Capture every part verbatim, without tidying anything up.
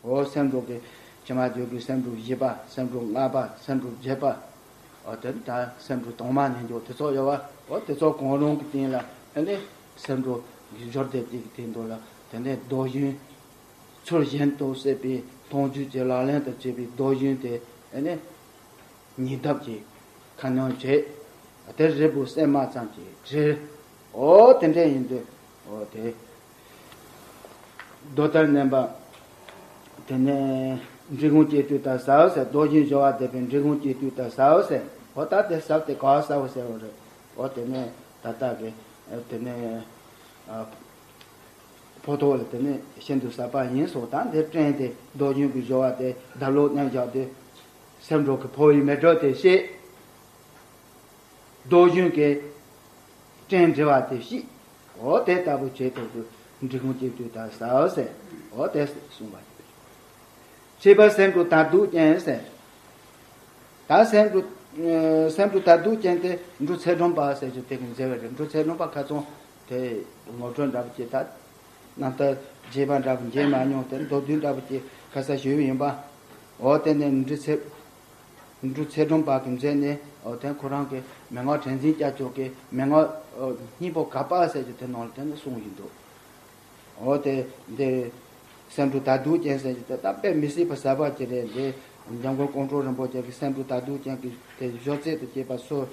འོ་སེམས་འགྲོ་གི་ཕྱི་མ་བརྗོད་ཀྱི་སེམས་འགྲོ་བཞི་པ། སེམས་འགྲོ་ལྔ་པ། སེམས་འགྲོ་བརྒྱད་པ། འོ་དེ་ད་སེམས་འགྲོ་དང་མ་ནས་འཇོག་དེ་ཚོ་ཡོད་པ། འོ་དེ་ཚོ་གང་རུང་གི་སྟེང་ལ་ཨ་ནི་སེམས་འགྲོ་གི་སྦྱོར་སྡེ་དེ་གི་སྟེང་དུ་ལ་དེ་ནས་བདག་གཞན་ཚུལ་བཞིན་དུ་སྲེད་པའི་མཐོང་ཆོས་ཀྱི་ལག་ལེན་དུ་བྱེད་པའི་བདག་གཞན་དེ་ཨ་ནི་ཉིས་ལྡབ་ཀྱིས་ཁ་སྣོན་བྱེད། དེར་རིལ་བུ་སྲན་མ་ཙམ་གྱིས་བྲིལ། འོ་དེ་འདྲ་ཡིན་དུས་འོ་དེ། མདོ་ལྟར་མནན་པ། དེ་ནས་འབྲི་གུང་སྐྱེ་དུས་ལྟར་ཟབ་ཟེར། བདག་གཞན་སྦྱོར་བ་འདས་པའི་འབྲི་གུང་སྐྱེ་དུས་ལྟར་ཟབ་ཟེར། འོ་ད་དེ་ཟབ་དེ་ག་ཟབ་ཟེར་བ་རེད། འོ་དེ་ནས་ད་ལྟ་གི་དེ་ནས་ཕོ་ཐོག་ལ་དེ་ནས་ཤིན་ཏུ་ཟབ་པ་ཡིན་སོགས་དང་དེ་བསྟན་ཏེ་བདག་གཞན་གྱི་སྦྱོར་བ་དེ་བརྡ་ལོག་མནན་བཞག་སྟེ་སེམས་འགྲོ་གི་འཕོ་བའི་མེ་སྒྲོན་དེ་བཤད། བདག་གཞན་གྱི་སྤྲིན་བྲི་བ་དེ་བཤད། འོ་དེ་ལྟ་བུ་བྱེད་ཐུབ་དུས་འབྲི་གུང་སྐྱེ་དུས་ལྟར་ཟབ་ཟེར། འོ་དེ་གསུངས་པ་ཡིན། ཁྱད་པར་སེམས་འགྲོ་དག་སྡུག་ཅན་ཟེར། ད་སེམས་འགྲོ་སེམས་འགྲོ་དག་སྡུག་ཅན་དེ་འབྲུ་ཚེ་སྒྲོན་པ་ཟེར་རྒྱུ་དེ་གི་མཛད་པ་རེད། འབྲུ་ཚེ་སྒྲོན་པ་ཁ་ཚོན་དེ་ངོ་སྤྲོད་འདྲ་པོ་ཅིག་ད་རྣམ་ཐར་རྒྱས་པ་འདྲ་པོ་མཇལ་མ་མྱོང་དེ་མདོར་བསྡུས་འདྲ་པོ་ཅིག་ཁ་ས་ཞུས་ཡིན་པ། འོ་དེ་ནས་འབྲུ་ཚེ་འབྲུ་ཚེ་སྒྲོན་པ་གི་མཛད་ནས་འོ་དེ་ཁོ་རང་གི་མན་ངག་དྲན་འཛིན་སྐྱབས་མཆོག་གི་མན་ངག་སྙིང་པོ་ག་པ་ཟེར་རྒྱུ་དེ་ནང་ལ་དེ་ནས་གསུངས་ཡིན་འདུག་འོ་དེ་འདི་སེམས་འགྲོ་དག་སྡུག་ཅན་ཟེར་རྒྱུ་དེ་ད་དཔེ་མི་སྲིད་པ་ཟབ་པ་ཅིག་རེད། འདི་འཇམ་མགོན་ཀོང་སྤྲུལ་རིན་པོ་ཆེ་གི་སེམས་འགྲོ་དག་སྡུག་ཅན་གྱི་དེ་ཞོར་ཚད་དུ་སྐྱེས་པ་སོ་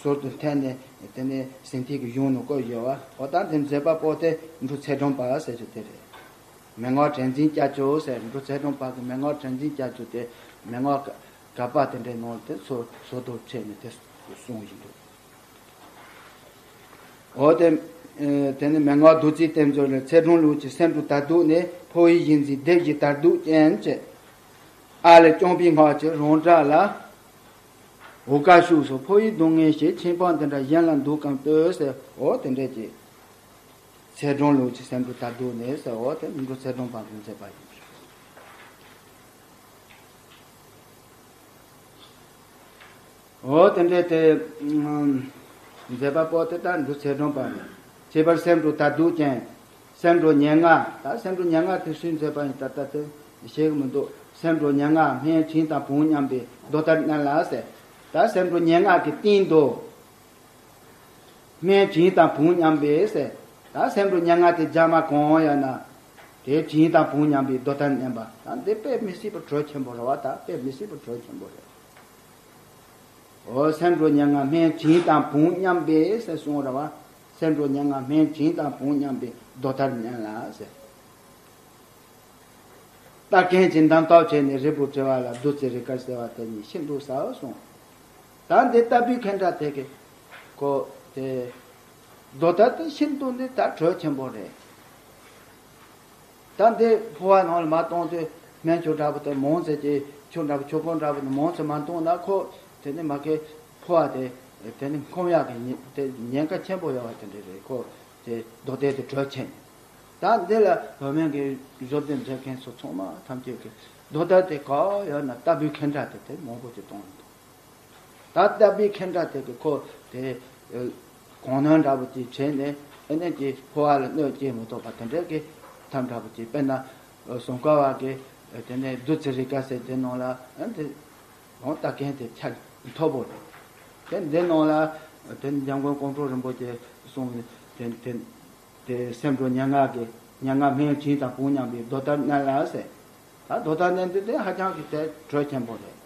ཟུར་དུ་འཐེན་ནས་དེ་ནས་ཟིན་ཐིག་གི་གཞུང་ནང་བཀོད་ཡོད་པ། འོ་ད་འདི་མཛད་པ་པོ་དེ་འབྲུ་ཚེ་སྒྲོན་པ་ཟེར་རྒྱུ་དེ་རེད། མན་ངག་དྲན་འཛིན་སྐྱབས་མཆོག་ཟེར། འབྲུ་ཚེ་སྒྲོན་པ་གི་མན་ངག་དྲན་འཛིན་སྐྱབས་མཆོག་དེ་མན་ངག་ག་པ་དེ་འདྲའི་ནང་དེ་སོ་སོ་དོར་བྱས་ནས་དེ་གསུངས་བཞིན་འདུག་འོ་དེ་དེ་ནི་མན་ངག་བདུད་རྩིའི་གཏེར་མཛོད་ལས། ཚེ་སྒྲོན་ལུགས་ཀྱི་སེམས་འགྲོ་དག་སྡུག་ནི། འཕོ་བའི་གཞི་འཛིན་སྡེ་བཞི་དག་སྡུག་ཅན་བཅས། ཨ་ལས་སྐྱོང་བའི་སྔགས་ཀྱི་རང་སྒྲ་ལ། འོ་ཀ་ཤུགས་སུ་འཕོ་བའི་སྡུག་བསྔལ་ཞེས། ཁྱིམ་སྤངས་འདི་འདྲ་གཞན་ལ་འདུག་གམ་ལྟོས་ཟེར། འོ་དེ་འདྲས་ཀྱི། ཚེ་སྒྲོན་ལུགས་ཀྱི་སེམས་འགྲོ་དག་སྡུག་ནི་ཟེར། འོ་དེ་འབྲུ་ཚེ་སྒྲོན་པ་གིས་མཛད་པ་ཡིན། འོ་དེ་འདྲས་དེ་མཛད་པ་པོ་དེ་ད་འབྲུ་ཚེ་སྒྲོན་པ་རེད། ཁྱད་པར་སེམས་འགྲོ་དག་སྡུག་ཅན། སེམས་འགྲོ་སྙན་ངག་ད་སེམས་འགྲོ་སྙན་ངག་དེ་སུས་མཛད་པ་ཡིན་ད་ལྟ་དེ་ཤེས་ཀྱི་མི་འདུག་སེམས་འགྲོ་སྙན་ངག་སྨན་བྱིན་དང་བུང་མཉམ་པའི་མདོ་ལྟར་སྣང་ལ་ཟེར། ད་སེམས་འགྲོ་སྙན་ངག་གི་སྟེང་དུ། སྨན་བྱིན་དང་བུང་མཉམ་པའི་ཟེར། ད་སེམས་འགྲོ་སྙན་ངག་དེ་རྒྱ་མ་གང་ཡང་ན། དེ་བྱིན་དང་བུང་མཉམ་པའི་མདོ་ལྟར་མནན་པ། ད་འདི་དཔེ་མི་སྲིད་པ་གྲོས་ཆེན་པོ་རེད་བ། ད་དཔེ་མི་སྲིད་པ་གྲོས་ཆེན་པོ་རེད། འོ་སེམས་འགྲོ་སྙན་ངག་སྨན་བྱིན་དང་བུང་མཉམ་པའི་ཟེར་གསུངས་རེད་བ། སེམས་འགྲོ་སྙན་ངག་སྨན་བྱིན་དང་བུང་མཉམ་པའི་མདོ་ལྟར་མནན་ལ་ཟེར། ལྟ་མཁན་གྱིས་འདམ་བཏོག་བྱས་ནས་རིལ་བུར་དྲིལ་བ་ལ་བདུད་རྩི་རིལ་དཀར་ཟེར་བ་དེ་ཉིད་ཤིན་ཏུ་ཟབ་གསུངས། ད་འདི་ལྟ་བུའི་ཁེན་ཏྲ་དེ་གི་ཁོ་དེ་མདོ་ལྟར་དེ་ཤིན་ཏུ་འདི་ད་གྲོས་ཆེན་པོ་རེད། ད་འདི་ཕོ་བ་ནང་ལ་མ་གཏོང་དུས་སྨན་ཆུ་འདྲ་པོ་དེ་མང་ཙམ་གྱིས་ཆུ་འདྲ་པོ་ཆུ་ཕོར་འདྲ་པོ་དེ་མང་ཙམ་མ་འཐུང་ན་ཁོ་དེ་ནི་མ་གི་ཕོ་བ་དེ་དེ་ནི་འཁོམ་ཡག་གི་ཉེན་དེ་ཉེན་ཁ་ཆེན་པོ་ཡོད་པ་དེ་འདྲ་རེད། ཁོ་དེ་མདོ་སྡེ་དེ་གྲོས་ཆེན། ད་འདི་ལ་བོད་སྨན་གྱི་བཟོ་ལྟ་མཛད་མཁན་ཚོ་ཚང་མ་ཐམས་ཅད་ཀྱིས་མདོ་ལྟར་དེ་ག་ཡོད་ན་ལྟ་བུའི་ཁེན་ཏྲ་དེ་དེ་མང་པོ་ཅིག་གཏོང་གི་འདུག་ད་ལྟ་བུའི་ཁེན་ཏྲ་དེ་གི་ཁོ་དེ་གོང་ནོན་འདྲ་པོ་ཅིག་བྱས་ནས་ཨེ་ནས་ཀྱི་ཕོ་བ་ལ་གནོད་སྐྱེལ་མི་ཐུབ་པ་དེ་འདྲའི་གི་ཐབས་འདྲ་པོ་ཅིག་དཔེར་ན་ཟུང་ཁ་བ་གི་དེ་ནས་བདུད་རྩི་རིལ་དཀར་ཟེར་དེ་ནང་ལ་ཨ་དེ་གོང་ལྟ་མཁན་དེ་ཆ་མཐོ་པོ་རེད། དེ་འདི་ནང་ལ་དེ་འཇམ་མགོན་ཀོང་སྤྲུལ་རིན་པོ་ཆེ་གསུངས་དེ་དེ། དེ་སེམས་འགྲོ་སྙན་ངག་གི་སྙན་ངག་སྨན་བྱིན་དང་བུང་མཉམ་པའི་མདོ་ལྟར་སྣང་ལ་ཟེར། ད་མདོ་ལྟར་སྣང་དེ་དེ་ཧ་ཅང་གི་དེ་གྲོས་ཆེན་པོ་རེད།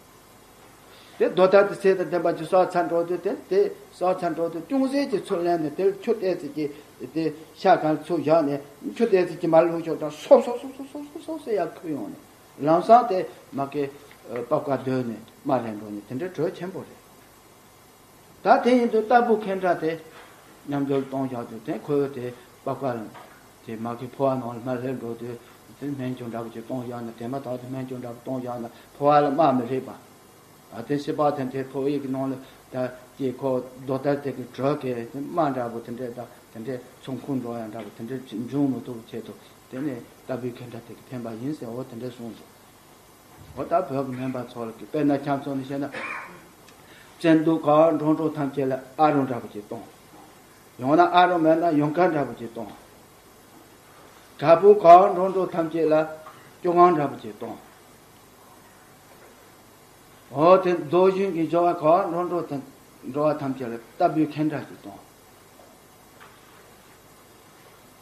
དེ་མདོ་ལྟར་དེ་ཚད་དང་ལྡན་པ་ཅིག་སྲོག་ཚར་འགྲོ་དུས་དེ་དེ་སྲོག་ཚར་འགྲོ་དུས་ཅུང་ཟད་ཀྱི་ཚུར་ལེན་ནས་དེར་ཆུ་ཏོག་ཙམ་གྱི་དེ་ཤ་གང་ཚུར་བཞག་ནས་ཆུ་ཏོག་ཙམ་གྱི་མར་བླུགས་ཆོག་དང་སོབ་སོབ་སོབ་སོབ་སོབ་སོབ་སོབ་ཟེར་ཡར་ཁུར་ཡོང་ནས་ལམ་སང་དེ་མ་གི་པགས་ཀ་བརྡོལ་ནས་མར་ལེན་འགྲོ་ནས་དེ་འདྲའི་གྲོས་ཆེན་པོ་རེད། ད་དེ་ཡིན་དུས་ལྟ་བུ་ཁེན་ཏྲ་དེ་མཉམ་སྦྱོར་གཏོང་བཞག་དུས་དེ་ཁོའི་དེ་པགས་པ་ལ་དེ་མ་གི་ཕོ་བ་ནང་ལ་མར་ལེན་འགྲོ་དུས་དེ་སྨན་ཆུ་འདྲ་པོ་ཅིག་གཏོང་བཞག་ན་དེ་མ་ཐག་ཏུ་སྨན་ཆུ་འདྲ་པོ་གཏོང་བཞག་ན་ཕོ་བ་ལ་རྨ་མི་རེག་པ། ཨ་དེ་ཤི་པ་དེ་འདྲའི་ཕོ་ཡིག་གི་ནང་ལ་ད་ཀྱེ་ཁོ་རྡོ་ལྟར་དེ་གི་གྲོས་ཀྱི་དེ་རྨ་འདྲ་པོ་དེ་འདྲའི་ད་དེ་འདྲའི་ཚོང་ཁུངས་འགྲོ་ཡ་འདྲ་པོ་དེ་འདྲའི་འབྱུང་མི་ཐུབ་པའི་ཆེད་དུ་དེ་ནས་ལྟ་བུའི་ཁེན་ཏྲ་དེ་གི་འཐེན་པ་ཡིན་ཟེར་འོ་དེ་འདྲའི་གསུངས་འདུག་འོ་ད་བོད་ཀྱི་སྨན་པ་ཚོ་ལ་གི་དཔེར་ན་ཁྱམས་ཚོ་ནས་བཤད་ན། བཙན་དུག་ག་འགྲོ་འགྲོ་ཐམས་ཅད་ལ་ཨ་རུ་འདྲ་པོ་ཅིག་གཏོང་། ཡང་ན་ཨ་རུ་མེད་ན་ཡུངས་ཀར་འདྲ་པོ་ཅིག་གཏོང་། ག་པུ་ག་འགྲོ་འགྲོ་ཐམས་ཅད་ལ་ སྐྱོ་གང་འདྲ་པོ་ཅིག་གཏོང་། འོ་དེ་རྡོ་གཞུང་གི་སྦྱོར་བ་ག་བ་འགྲོ་འགྲོ་དེ་འགྲོ་བ་ཐམས་ཅད་ལ་ལྟ་བུའི་ཁེངས་དྲེགས་ཅིག་གཏོང་།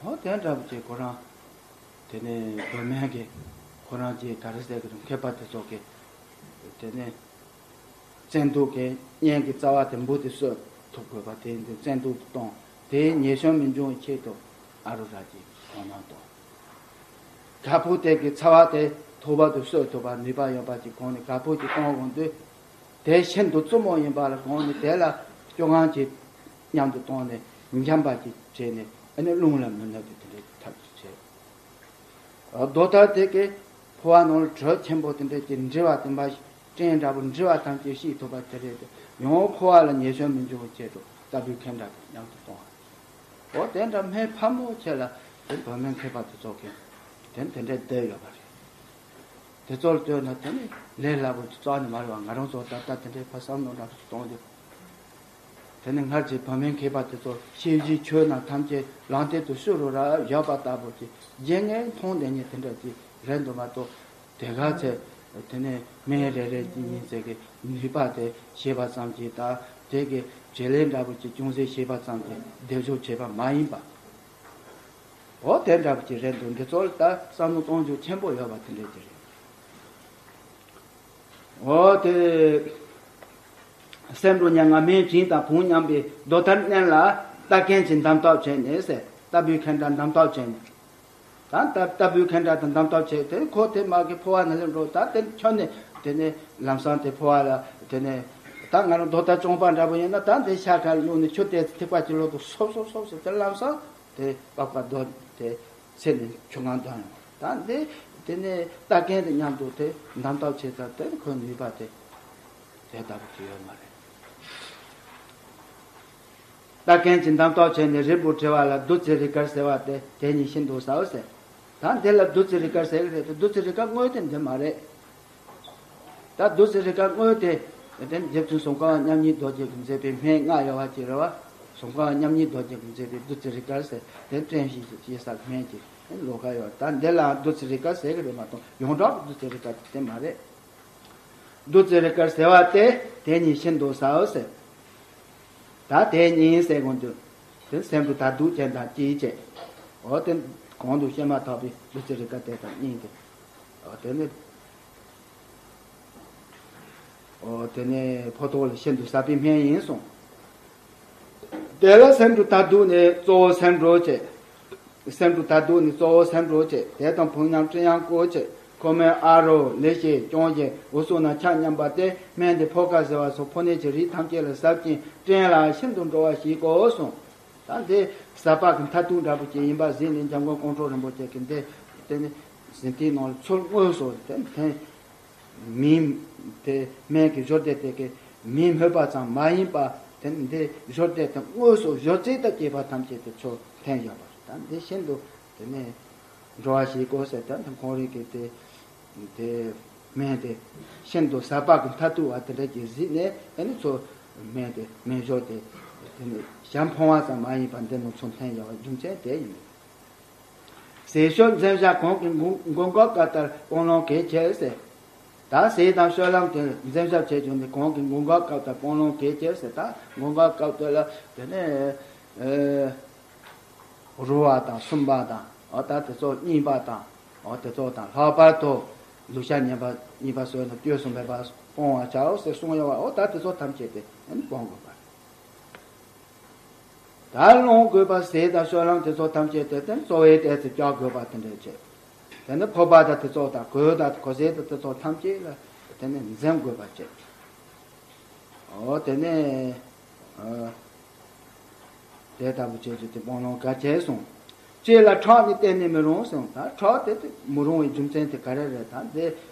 འོ་དེ་འདྲ་པོ་ཅིག་ཁོ་རང་དེ་ནས་བུད་མེད་ཀྱི་ཁོ་རང་གི་ག་རེ་ཟེར་གི་རེད། མཁས་པ་དེ་ཚོ་གི་དེ་ནས་བཙན་དུག་གི་གཉན་གྱི་རྩ་བ་དེ་འབུ་དེ་གསོད་ཐུབ་དགོས་པ་དེ་འདི་བཙན་དུག་ཏུ་གཏོང་། དེའི་ཉེས་སྐྱོན་མི་འབྱུང་བའི་ཆེད་དུ་ཨ་རུ་ར་གྱི་གོང་ནང་གཏོང་། ག་ཕུག་དེ་གི་ཚ་བ་དེ་ཐོག་པ་དུ་གསོད་ཐུབ་པ་ནུས་པ་ཡོད་པ་ཅིག་གོང་ནས་ག་ཕུག་ཅིག་གཏོང་དགོས་དུས། དེ་ཤིན་ཏུ་རྩུབ་མོ་ཡིན་པ་ལ་དགོངས་ནས་དེ་ལ་སྐྱོ་ངལ་གྱི་མཉམ་དུ་གཏོང་ནས་འཇམ་པ་ཅིག་བྱས་ནས་ཨ་ནི་རླུང་ལ་མི་གནོད་པའི་དེ་འདྲའི་ཐབས་ཅིག་བྱས། རྡོ་ཐར་དེ་གའི་ཕོ་བ་ནང་ལ་དྲོད་ཆེན་པོ་དེ་འདྲ་གྱི་འདྲིལ་བ་དེ་འབའ་སྤྲིན་འདྲ་པོ་འདྲིལ་བ་ཐམས་ཅད་ཤེས་ཐུབ་པ་དེ་རེད་དེ། ཡང་ཕོ་བ་ལ་ཉེས་སྐྱོན་མི་འབྱུང་བའི་ཆེད་དུ་ལྟ་བུའི་ཁེངས་དྲེགས་དང་མཉམ་དུ་གཏོང་བ། འོ་དེ་འདྲ་སྨན་ཕལ་མོ་ཆེ་ལ་དེ་བུད་མེད་མཁས་པ་དེ་ཚོ་གིས་དེ་དེ་འདྲའི་བསྡད་ཡོད་པ་རེད། དེ་ཚོར་ལྟོས་ན་དེ་ནི་ལས་སླ་པོ་ཅིག་རྩ་ནས་མ་རེད་བ། ང་རང་ཚོ་ད་ལྟ་དེ་འདྲའི་ཕ་བསམ་བློ་འདྲ་པོ་ཅིག་གཏོང་རྒྱུ། དེ་ནི་སྔར་གྱི་བུད་མེད་མཁས་པ་དེ་ཚོ་ཤེས་བཞིན་ཆོས་རྣམས་ཐམས་ཅད་ལམ་སྟེང་དུ་ཤུགས་རུ་ར་བཞག་པ་ལྟ་བུ་ཅིག་རྗེ་ངས་མཐོང་ལྡན་ཉིད་དེ་འདྲ་ཅིག་རེད་འདུག་མ་གཏོགས། དེ་ག་ཚད་དེ་ནས་སྨན་རེ་རེ་གཅིག་གཉིས་ཟེར་གི་ནུས་པ་དེ་ཤེས་པ་ཙམ་གྱིས་དང་དེ་གི་བྱེད་ལས་འདྲ་པོ་ཅིག་ཅུང་ཟད་ཤེས་པ་ཙམ་གྱིས་སྡེབ་སྦྱོར་བྱེད་པ་མ་ཡིན་པ། འོ་དེ་འདྲ་པོ་ཅིག་རེད་འདུག་འདི་ཚོ་ལ་ད་བསམ་བློ་གཏོང་རྒྱུ་ཆེན་པོ་ཡོད་པ་དེ་འདྲ་ཅིག་རེད། འོ་དེ། སེམས་འགྲོ་ཉེར་ལྔ་སྨན་བྱིན་དང་བུང་མཉམ་པའི་རྡོ་ཐར་གནད་ལ་ལྟ་མཁན་གྱི་འདམ་ཐབས་བྱས་ནས་ཟེར། ལྟ་བུའི་ཁེངས་དྲེགས་འདམ་ཐབས་བྱས་ནས། ད་ལྟ་ལྟ་བུའི་ཁེངས་དྲེགས་དང་འདམ་ཐབས་བྱས་ཏེ་ཁོ་དེ་མ་གི་ཕོ་བ་ནང་ལ་འགྲོ། ད་དེ་ཁྱོན་ནས་དེ་ནས་ལམ་སང་དེ་ཕོ་བ་ལ་དེ་ནས་ད་ང་རང་རྡོ་ཐར་བཅོམ་པ་འདྲ་པོ་ཡིན་ན་ད་འདི་ཤ་ཁར་བླུགས་ནས་ཆུ་དེ་ཐིགས་པ་གཅིག་ལོག་ཏུ་སོབ་སོབ་སོབ་སོབ་དེ་ལམ་སང་དེ་པགས་པ་རྡོ་དེ་ཚེ་ནས་ཆུ་གང་དོན་ཡོང་། ད་འདི་དེ་ནས་ལྟ་མཁན་དེ་མཉམ་དུ་དེ་འདམ་ཐབས་བྱས་ཙང་དེ་ཁོའི་ནུས་པ་དེ་དེ་ལྟ་བུ་དེ་ཡོད་མ་རེད། ལྟ་མཁན་གྱིས་འདམ་ཐབས་བྱས་ནས་རིལ་བུར་བྲི་བ་ལ་བདུད་རྩི་རིལ་དཀར་ཟེར་བ་དེ་དེ་ཉིད་ཤིན་ཏུ་ཟབ་ཟེར། ད་འདི་ལ་བདུད་རྩི་རིལ་དཀར་ཟེར་གི་རེད་དེ་བདུད་རྩི་རིལ་དཀར་དངོས་དེ་འདི་མ་རེད། ད་བདུད་རྩི་རིལ་དཀར་དངོས་དེ་དེ་རྗེ་བཙུན་ཟམ་ཀ་པ་མཉམ་ཉིད་རྡོ་རྗེ་གིས་མཛད་པའི་སྨན་ལྔ་ཡོད་པ་ཅིག་རེད་བ། ཟམ་ཀ་པ་མཉམ་ཉིད་རྡོ་རྗེ་གིས་མཛད་པའི་བདུད་རྩི་རིལ་དཀར་ཟེར་དེ་བཀྲེན་ཞིང་ཞེ་སའི་སྨན་གྱི་ལོ་ཀ་ཡོད། ད་འདི་ལ་བདུད་རྩི་རིལ་དཀར་ཟེར་གི་རེད་མ་གཏོགས་ཡོངས་གྲགས་ཀྱི་བདུད་རྩི་རིལ་དཀར་དེ་མ་རེད། བདུད་རྩི་རིལ་དཀར་ཟེར་བ་དེ་དེ་ཉིད་ཤིན་ཏུ་ཟབ་ཟེར། ད་དེ་ཉིད་ཟེར་དགོས་འདུག་དེ་སེམས་སུ་ད་སྡུག་ཅན་དང་ཅིའི་ཅེ། འོ་དེ་གོང་དུ་བཤད་མ་ཐག་པའི་བདུད་རྩི་རིལ་དཀར་དེ་དང་སྙིང་དེ། འོ་དེ་ནི། འོ་དེ་ནི་ཕོ་ཐོག་ལ་ཤིན་ཏུ་ཟབ་པའི་སྨན་ཡིན་གསུངས། དེ་ལ་སེམས་སུ་ད་སྡུག་ནི་གཙོ་བོ་སེམས་འགྲོ་ཅེས། སེམས་སུ་ད་སྡུག་ནི་གཙོ་བོ་སེམས་འགྲོ་ཅེས་དེ་དང་བུང་མཉམ་སྤྲིན་དབྱངས་བཀོད་ཅེས་ཁོ་མོའི་ཨ་རོ་ལེགས་བཤད་སྐྱོང་བཞིན་འུ་ཚོ་ན་ཆ་མཉམ་པ་སྟེ་སྨན་དེ་ཕོ་ཁ་ཟེར་བ་སོགས་ཕོ་ནད་ཀྱི་རིགས་ཐམས་ཅད་ལ་ཟབ་ཅིང་སྤྲིན་ལ་ཤིན་ཏུ་འགྲོ་བ་ཞིག་གོ་གསུངས། ད་འདི་ཟབ་པ་གི་མཐར་ཐུག་འདྲ་པོ་ཅིག་ཡིན་པ་གཟིགས་ནས་འཇམ་མགོན་ཀོང་སྤྲུལ་རིན་པོ་ཆེ་གིས་འདི་དེ་ནི་ཟིན་ཐིག་ནང་ལ་ཚུར་དངོས་སུ་དེ་འཐེན། མིང་དེ་སྨན་གྱི་བཞུརས་དེ་དེ་གའི་མིང་སྨོས་པ་ཙམ་མ་ཡིན་པ་དེ་ནི་འདི་བཞུརས་དེ་དེ་དངོས་སུ་བཞུར་རྩལ་དང་བཅས་པ་ཐམས་ཅད་དེ་ཚུར་འཐེན་བཞག་པ་རེད། ད་འདི་ཤིན་ཏུ་དེ་ནས་འགྲོ་བ་ཞིག་གོ་ཟེར་ད་ཁོང་རང་གིས་དེ། དེ་སྨན་དེ་ཤིན་ཏུ་ཟབ་པ་གི་མཐར་ཐུག་པ་དེ་འདྲ་ཅིག་གཟིགས་ནས་ཨ་ནི་ཚོ་སྨན་དེ་སྨན་སྦྱོར་དེ་དེ་ནི་ཞྭ་འཕང་བ་ཙམ་མ་ཡིན་པར་འདི་ནང་ཚུར་འཐེན་ཡོང་བའི་རྒྱུ་མཚན་དེ་ཡིན། ཟས་སྤྱོད་འཛེམ་བྱ་གང་གིས་མགོན་མགོན་སྐབས་སྐབས་ལྟར་སྤང་བླང་གལ་ཆེ་ཟེར། ད་ཟས་དང་སྤྱོད་ལམ་དེ་འཛེམ་བྱ་བྱེད་རྒྱུ་ནི་གང་གིས་མགོན་སྐབས་སྐབས་ལྟར་སྤང་བླང་གལ་ཆེ་ཟེར། ད་མགོན་སྐབས་སྐབས་དེ་ལ་དེ་ནས་ཨེ། རུ་བ་དང་སུམ་པ་དང་། འོ་ད་དེ་ཚོ་གཉིས་པ་དང་། འོ་དེ་ཚོ་དང་ལྷག་པར་དུ་ལུས་ཤ་ཉམས་པ་གཉིས་པ་ཟོས་ནས་སྐྱོ་སུ་མེད་པར་སྤོང་བར་བྱའོ་ཟེར་གསུངས་ཡོད་པ། འོ་ད་དེ་ཚོ་ཐམས་ཅད་དེ་ཨ་ནི་སྤོང་དགོས་པ་རེད། ད་སློང་དགོས་པ་ཟས་དང་སྤྱོད་ལམ་དེ་ཚོ་ཐམས་ཅད་དེ་དེ་གཙོ་བོའི་ལྟས་སུ་བྱ་དགོས་པ་དེ་འདྲ་བྱས། དེ་ནི་ཕོར་པ་དང་དེ་ཚོ་དང་གོས་དང་གོས་ཟས་དང་དེ་ཚོ་ཐམས་ཅད་ལ་དེ་ནི་འཛེམ་དགོས་པ་བྱས། འོ་དེ་ནས། ཨ། དེ་ལྟ་བུ་བྱས་ཏེ་དེ་སྤང་བླང་གལ་ཆེ་གསུངས། ལྕེ་ལ་ཁྲག་ནི་གཏན་ནས་མི་རུང་གསུངས། ད་ཁྲག་དེ་དེ་མི་རུང་བའི་རྒྱུ་མཚན་དེ་ག་རེ་རེད། ད་འདི་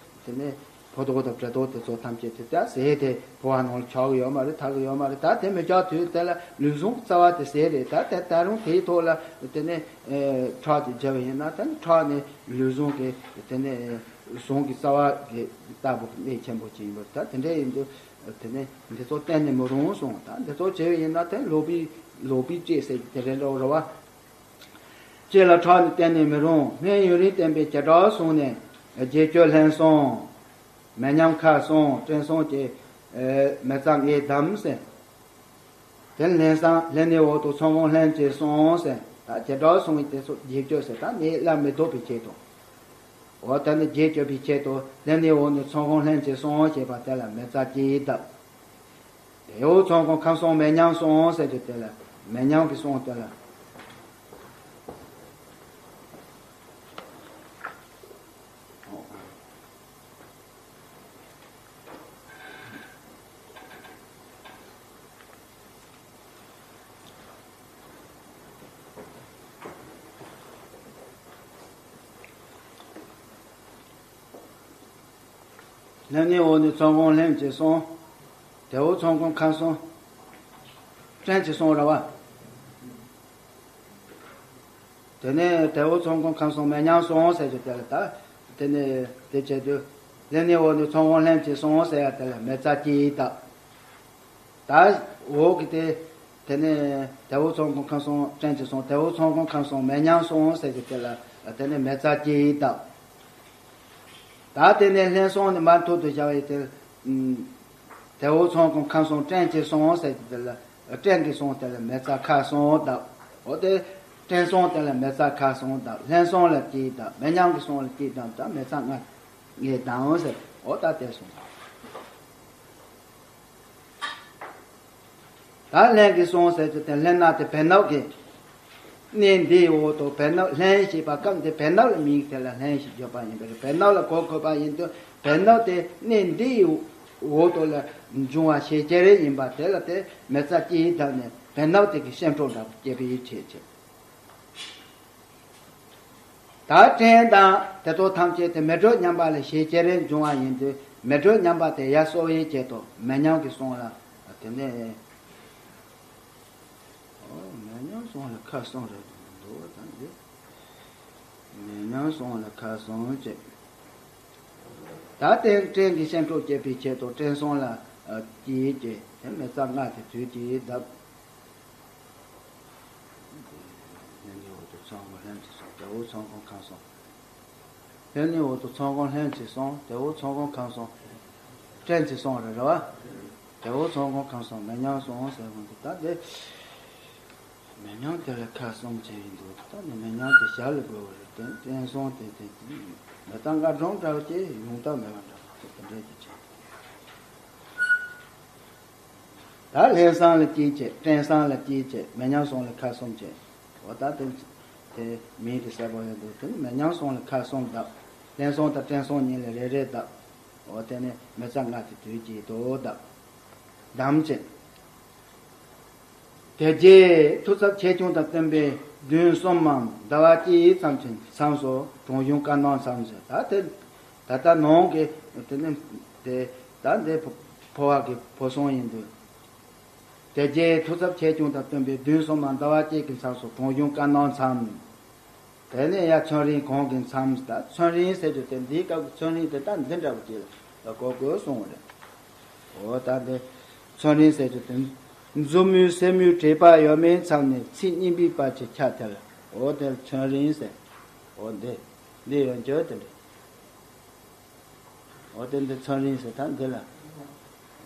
དེ་ནས་ཕོ་ཐོག་དང་བྲེ་ཐོག་དེ་ཚོ་ཐམས་ཅད་དེ་ད་ཟས་དེ་ཕོ་བ་ནང་ལ་ཆགས་ཀྱི་ཡོད་མ་རེད། ཐར་གྱི་ཡོད་མ་རེད། ད་དེ་མི་ཆགས་དུས་དེ་ལ་ལུས་ཟུངས་ཀྱི་རྩ་བ་དེ་ཟས་རེད། ད་དེ་ད་རུང་དེའི་ཐོག་ལ་དེ་ནས་ཨེ་ཁྲག་དེ་བརྒྱབ་པ་ཡིན་ན་ད་ཁྲག་ནི་ལུས་ཟུངས་ཀྱི་དེ་ནས་ཟུངས་ཀྱི་རྩ་བ་གི་ལྟ་བུ་གནད་ཆེན་པོ་ཅིག་ཡིན་པ་རེད། ད་དེ་འདྲ་ཡིན་དུས། དེ་ནས་འདི་ཚོ་གཏན་ནས་མི་རུང་གསུངས། ད་འདི་ཚོ་བྱས་པ་ཡིན་ན་དེ་ལོག་པའི་ལོག་པའི་ལྕེ་ཟེར་གྱི་དེ་རེད་འགྲོ་རེད་བ། ལྕེ་ལ་ཁྲག་ནི་གཏན་ནས་མི་རུང་། སྨན་ཡུན་རིང་བསྟེན་པའི་བྱེ་བྲག་བཟུང་ནས། རྗེས་གཅོད་ལྷན་གསུམ། མེ་མཉམ་ཁ་གསུམ་བྲན་གསུམ་གྱི་མེ་བཙའ་ལྔས་བསྡམས་ཟེར། དེ་ལྷན་བསང་ལྷན་ནེ་འོག་ཏུ་ཚོན་ཀུན་ལྷན་ཅིག་གསུམ་ཟེར། ད་བྱེ་བྲག་གསུམ་གྱི་དེ་ཚོ་རྗེས་གཅོད་ཟེར། ད་ནི་སླར་མི་ལྡོག་པའི་ཆེད་དུ། འོ་ད་ནི་རྗེས་གཅོད་པའི་ཆེད་དུ་ལྷན་ནེ་འོག་ནས་ཚོན་ཀུན་ལྷན་ཅིག་གསུམ་ཞེས་པ་དེ་ལ་མེ་བཙའ་གཅིག་བཏབ། དེའུ་ཚོན་ཀུན་ཁམས་གསུམ་མེ་མཉམ་གསུམ་ཟེར་གྱི་དེ་ལ་མེ་མཉམ་གྱི་གསུམ་དེ་ལ། ལྷན་ནེ་འོག་ནས་ཚོན་ཀུན་ལྷན་ཅིག་གསུམ། དེའུ་ཚོན་ཀུན་ཁམས་གསུམ་བྲན་ཅིག་གསུམ་རེད་བ། དེ་ནས་དེའུ་ཚོན་ཀུན་ཁམས་གསུམ་མེ་མཉམ་གསུམ་ཟེར་གྱི་དེ་ལ་ད། དེ་ནས་དེ་བྱེད་དུས་ལྷན་ནེ་འོག་ནས་ཚོན་ཀུན་ལྷན་ཅིག་གསུམ་ཟེར་ཡ་དེ་ལ་མེ་བཙའ་གཅིག་བཏབ། ད་འོག་གི་དེ། དེ་ནས་དེའུ་ཚོན་ཀུན་ཁམས་གསུམ་བྲན་ཅིག་གསུམ། དེའུ་ཚོན་ཀུན་ཁམས་གསུམ་མེ་མཉམ་གསུམ་ཟེར་གྱི་དེ་ལ་དེ་ནས་མེ་བཙའ་གཅིག་བཏབ། ད་དེ་ནས་ལྷན་གསུམ་ནི་མར་ཐུར་དུ་བཞག་ཡི་དེ། དེའུ་ཚོན་ཀུན་ཁམས་གསུམ་བྲན་གྱི་གསུམ་ཟེར་གྱི་དེ་ལ། བྲན་གྱི་གསུམ་དེ་ལ་མེ་བཙའ་ཁ་གསུམ་བཏབ། འོ་དེ། བྲན་གསུམ་དེ་ལ་མེ་བཙའ་ཁ་གསུམ་བཏབ། ལྷན་གསུམ་ལ་གཅིག་བཏབ། མེ་མཉམ་གྱི་གསུམ་ལ་གཅིག་བཏབ། ད་མེ་བཙའ་ལྔ་ངས་བསྡམས་ཟེར། འོ་ད་དེ་གསུམ། ད་ལྷན་གྱི་གསུམ་ཟེར་གྱི་དེ་ལྷན་ན་དེ་བེར་ནག་གི། གནས་འདིའི་འོག་ཏུ་བེར་ནག་ལྷན་ཞེས་པ་སྐབས་འདི་བེར་ནག་ལ་མིང་དེ་ལ་ལྷན་ཞེས་བརྗོད་པ་ཡིན་པས། བེར་ནག་ལ་གོ་དགོས་པ་ཡིན་དུས་བེར་ནག་དེ་གནས་འདིའི་འོག་ཏུ་ལ་འབྱུང་བ་ཞེས་བྱ་རེ་ཡིན་པ་དེ་ལ་དེ་མེ་བཙའ་གཅིག་བཏབ་ནས་བེར་ནག་དེ་གི་ཤིང་ཏོག་འདྲ་པོ་སྐྱེས་པའི་ཆེད་ཆེད། ད་བྲན་དང་དེ་དག་ཐམས་ཅད་དེ་མེ་དྲོད་མཉམ་པ་ལ་ཞེས་བྱ་རེ་འབྱུང་བ་ཡིན་དུས་མེ་དྲོད་མཉམ་པ་དེ་ཡར་གསོ་བའི་ཆེད་དུ་མེ་མཉམ་གྱི་གསུམ་ལ་དེ་ནས། ཨོ། མེ་མཉམ་གསུམ་ལ་ཁ་གསུམ་རེད་འདུག་ད་འདི། མེ་མཉམ་གསུམ་ལ་ཁ་གསུམ་བྱས། ད་དེ་བྲན་གྱི་ཤིང་ཏོག་སྐྱེད་པའི་ཆེད་དུ་བྲན་གསུམ་ལ་གཅིག་བྱས། དེ་མེ་བཙའ་ལྔ་དེ་དུས་གཅིག་བཏབ། ལྷན་ནེ་འོག་ཏུ་ཚོན་ཀུན་ལྷན་ཅིག་གསུམ། དེའུ་ཚོན་ཀུན་ཁམས་གསུམ། ལྷན་ནེ་འོག་ཏུ་ཚོན་ཀུན་ལྷན་ཅིག་གསུམ། དེའུ་ཚོན་ཀུན་ཁམས་གསུམ་བྲན་ཅིག་གསུམ་རེད་རེད་བ། དེའུ་ཚོན་ཀུན་ཁམས་གསུམ་མེ་མཉམ་གསུམ་ཟེར་གོ་འདུག་ད་དེ། མེ་མཉམ་དེ་ལ་ཁ་གསུམ་བྱས་ཡིན་འདུག་ད་ནི་མེ་མཉམ་དེ་ཞར་ལ་དགོས་པ་རེད། དེ་བྲན་གསུམ་དེ་དེ་མེ་བཙའ་ལྔ་སྒྲུང་འདྲ་བོ་ཅིག་ཡོང་ཐབས་མེད་པ་འདྲ་བོ་དེ་འདྲ་ཅིག་བྱས། ད་ལྷན་གསུམ་ལ་གཅིག་བྱས། བྲན་གསུམ་ལ་གཅིག་བྱས། མེ་མཉམ་གསུམ་ལ་ཁ་གསུམ་བྱས། འོ་ད་དེ། དེ་མིང་དེ་གསལ་པོ་ཡོད་འདུག་དེ་ནི་མེ་མཉམ་གསུམ་ལ་ཁ་གསུམ་བཏབ། ལྷན་གསུམ་དང་བྲན་གསུམ་གཉིས་ལ་རེ་རེ་བཏབ། འོ་དེ་ནི་མེ་བཙའ་ལྔ་དེ་དུས་གཅིག་ཏུ་བཏབ། བསྡམས་བྱས། དེ་རྗེས་མཐུ་ཚབ་ཆེ་ཆུང་དང་བསྟུན་པའི་བདུན་གསུམ་མམ་ཟླ་བ་གཅིག་ཙམ་གྱི་མཚམས་སུ་གྲོང་གཞུང་བཀའ་གནང་མཚམས་ཟེར། ད་དེ། ད་ལྟ་ནང་གི་དེ་ནི་དེ། ད་འདི་འཕོ་བ་གི་འཕོ་སྲུང་ཡིན་དུས། དེ་རྗེས་མཐུ་ཚབ་ཆེ་ཆུང་དང་བསྟུན་པའི་བདུན་གསུམ་མམ་ཟླ་བ་གཅིག་གི་མཚམས་སུ་གྲོང་གཞུང་བཀའ་གནང་མཚམས། དེ་ནས་ཡར་ཚན་རིག་གོང་གི་མཚམས། ད་ཚན་རིག་ཟེར་རྒྱུ་དེ་འདིའི་སྐབས་ཀྱི་ཚན་རིག་དེ་ད་འདི་འདྲ་བོ་ཅིག་ལ་གོ་དགོས་གསུངས་པ་རེད། འོ་ད་འདི་ཚན་རིག་ཟེར་རྒྱུ་དེ་མཛུབ་མོའི་སེན་མོའི་དྲེག་པ་ཡོད་མེད་མཚམས་ནས་ཚིགས་གཉིས་པའི་བར་གྱི་ཆ་དེ་ལ་འོ་དེ་ཚན་རིག་ཟེར། འོ་འདི་འདི་ཡོད་རྒྱུ་དེ་རེད། འོ་དེ་འདི་ཚན་རིག་ཟེར་ད་འདི་ལ།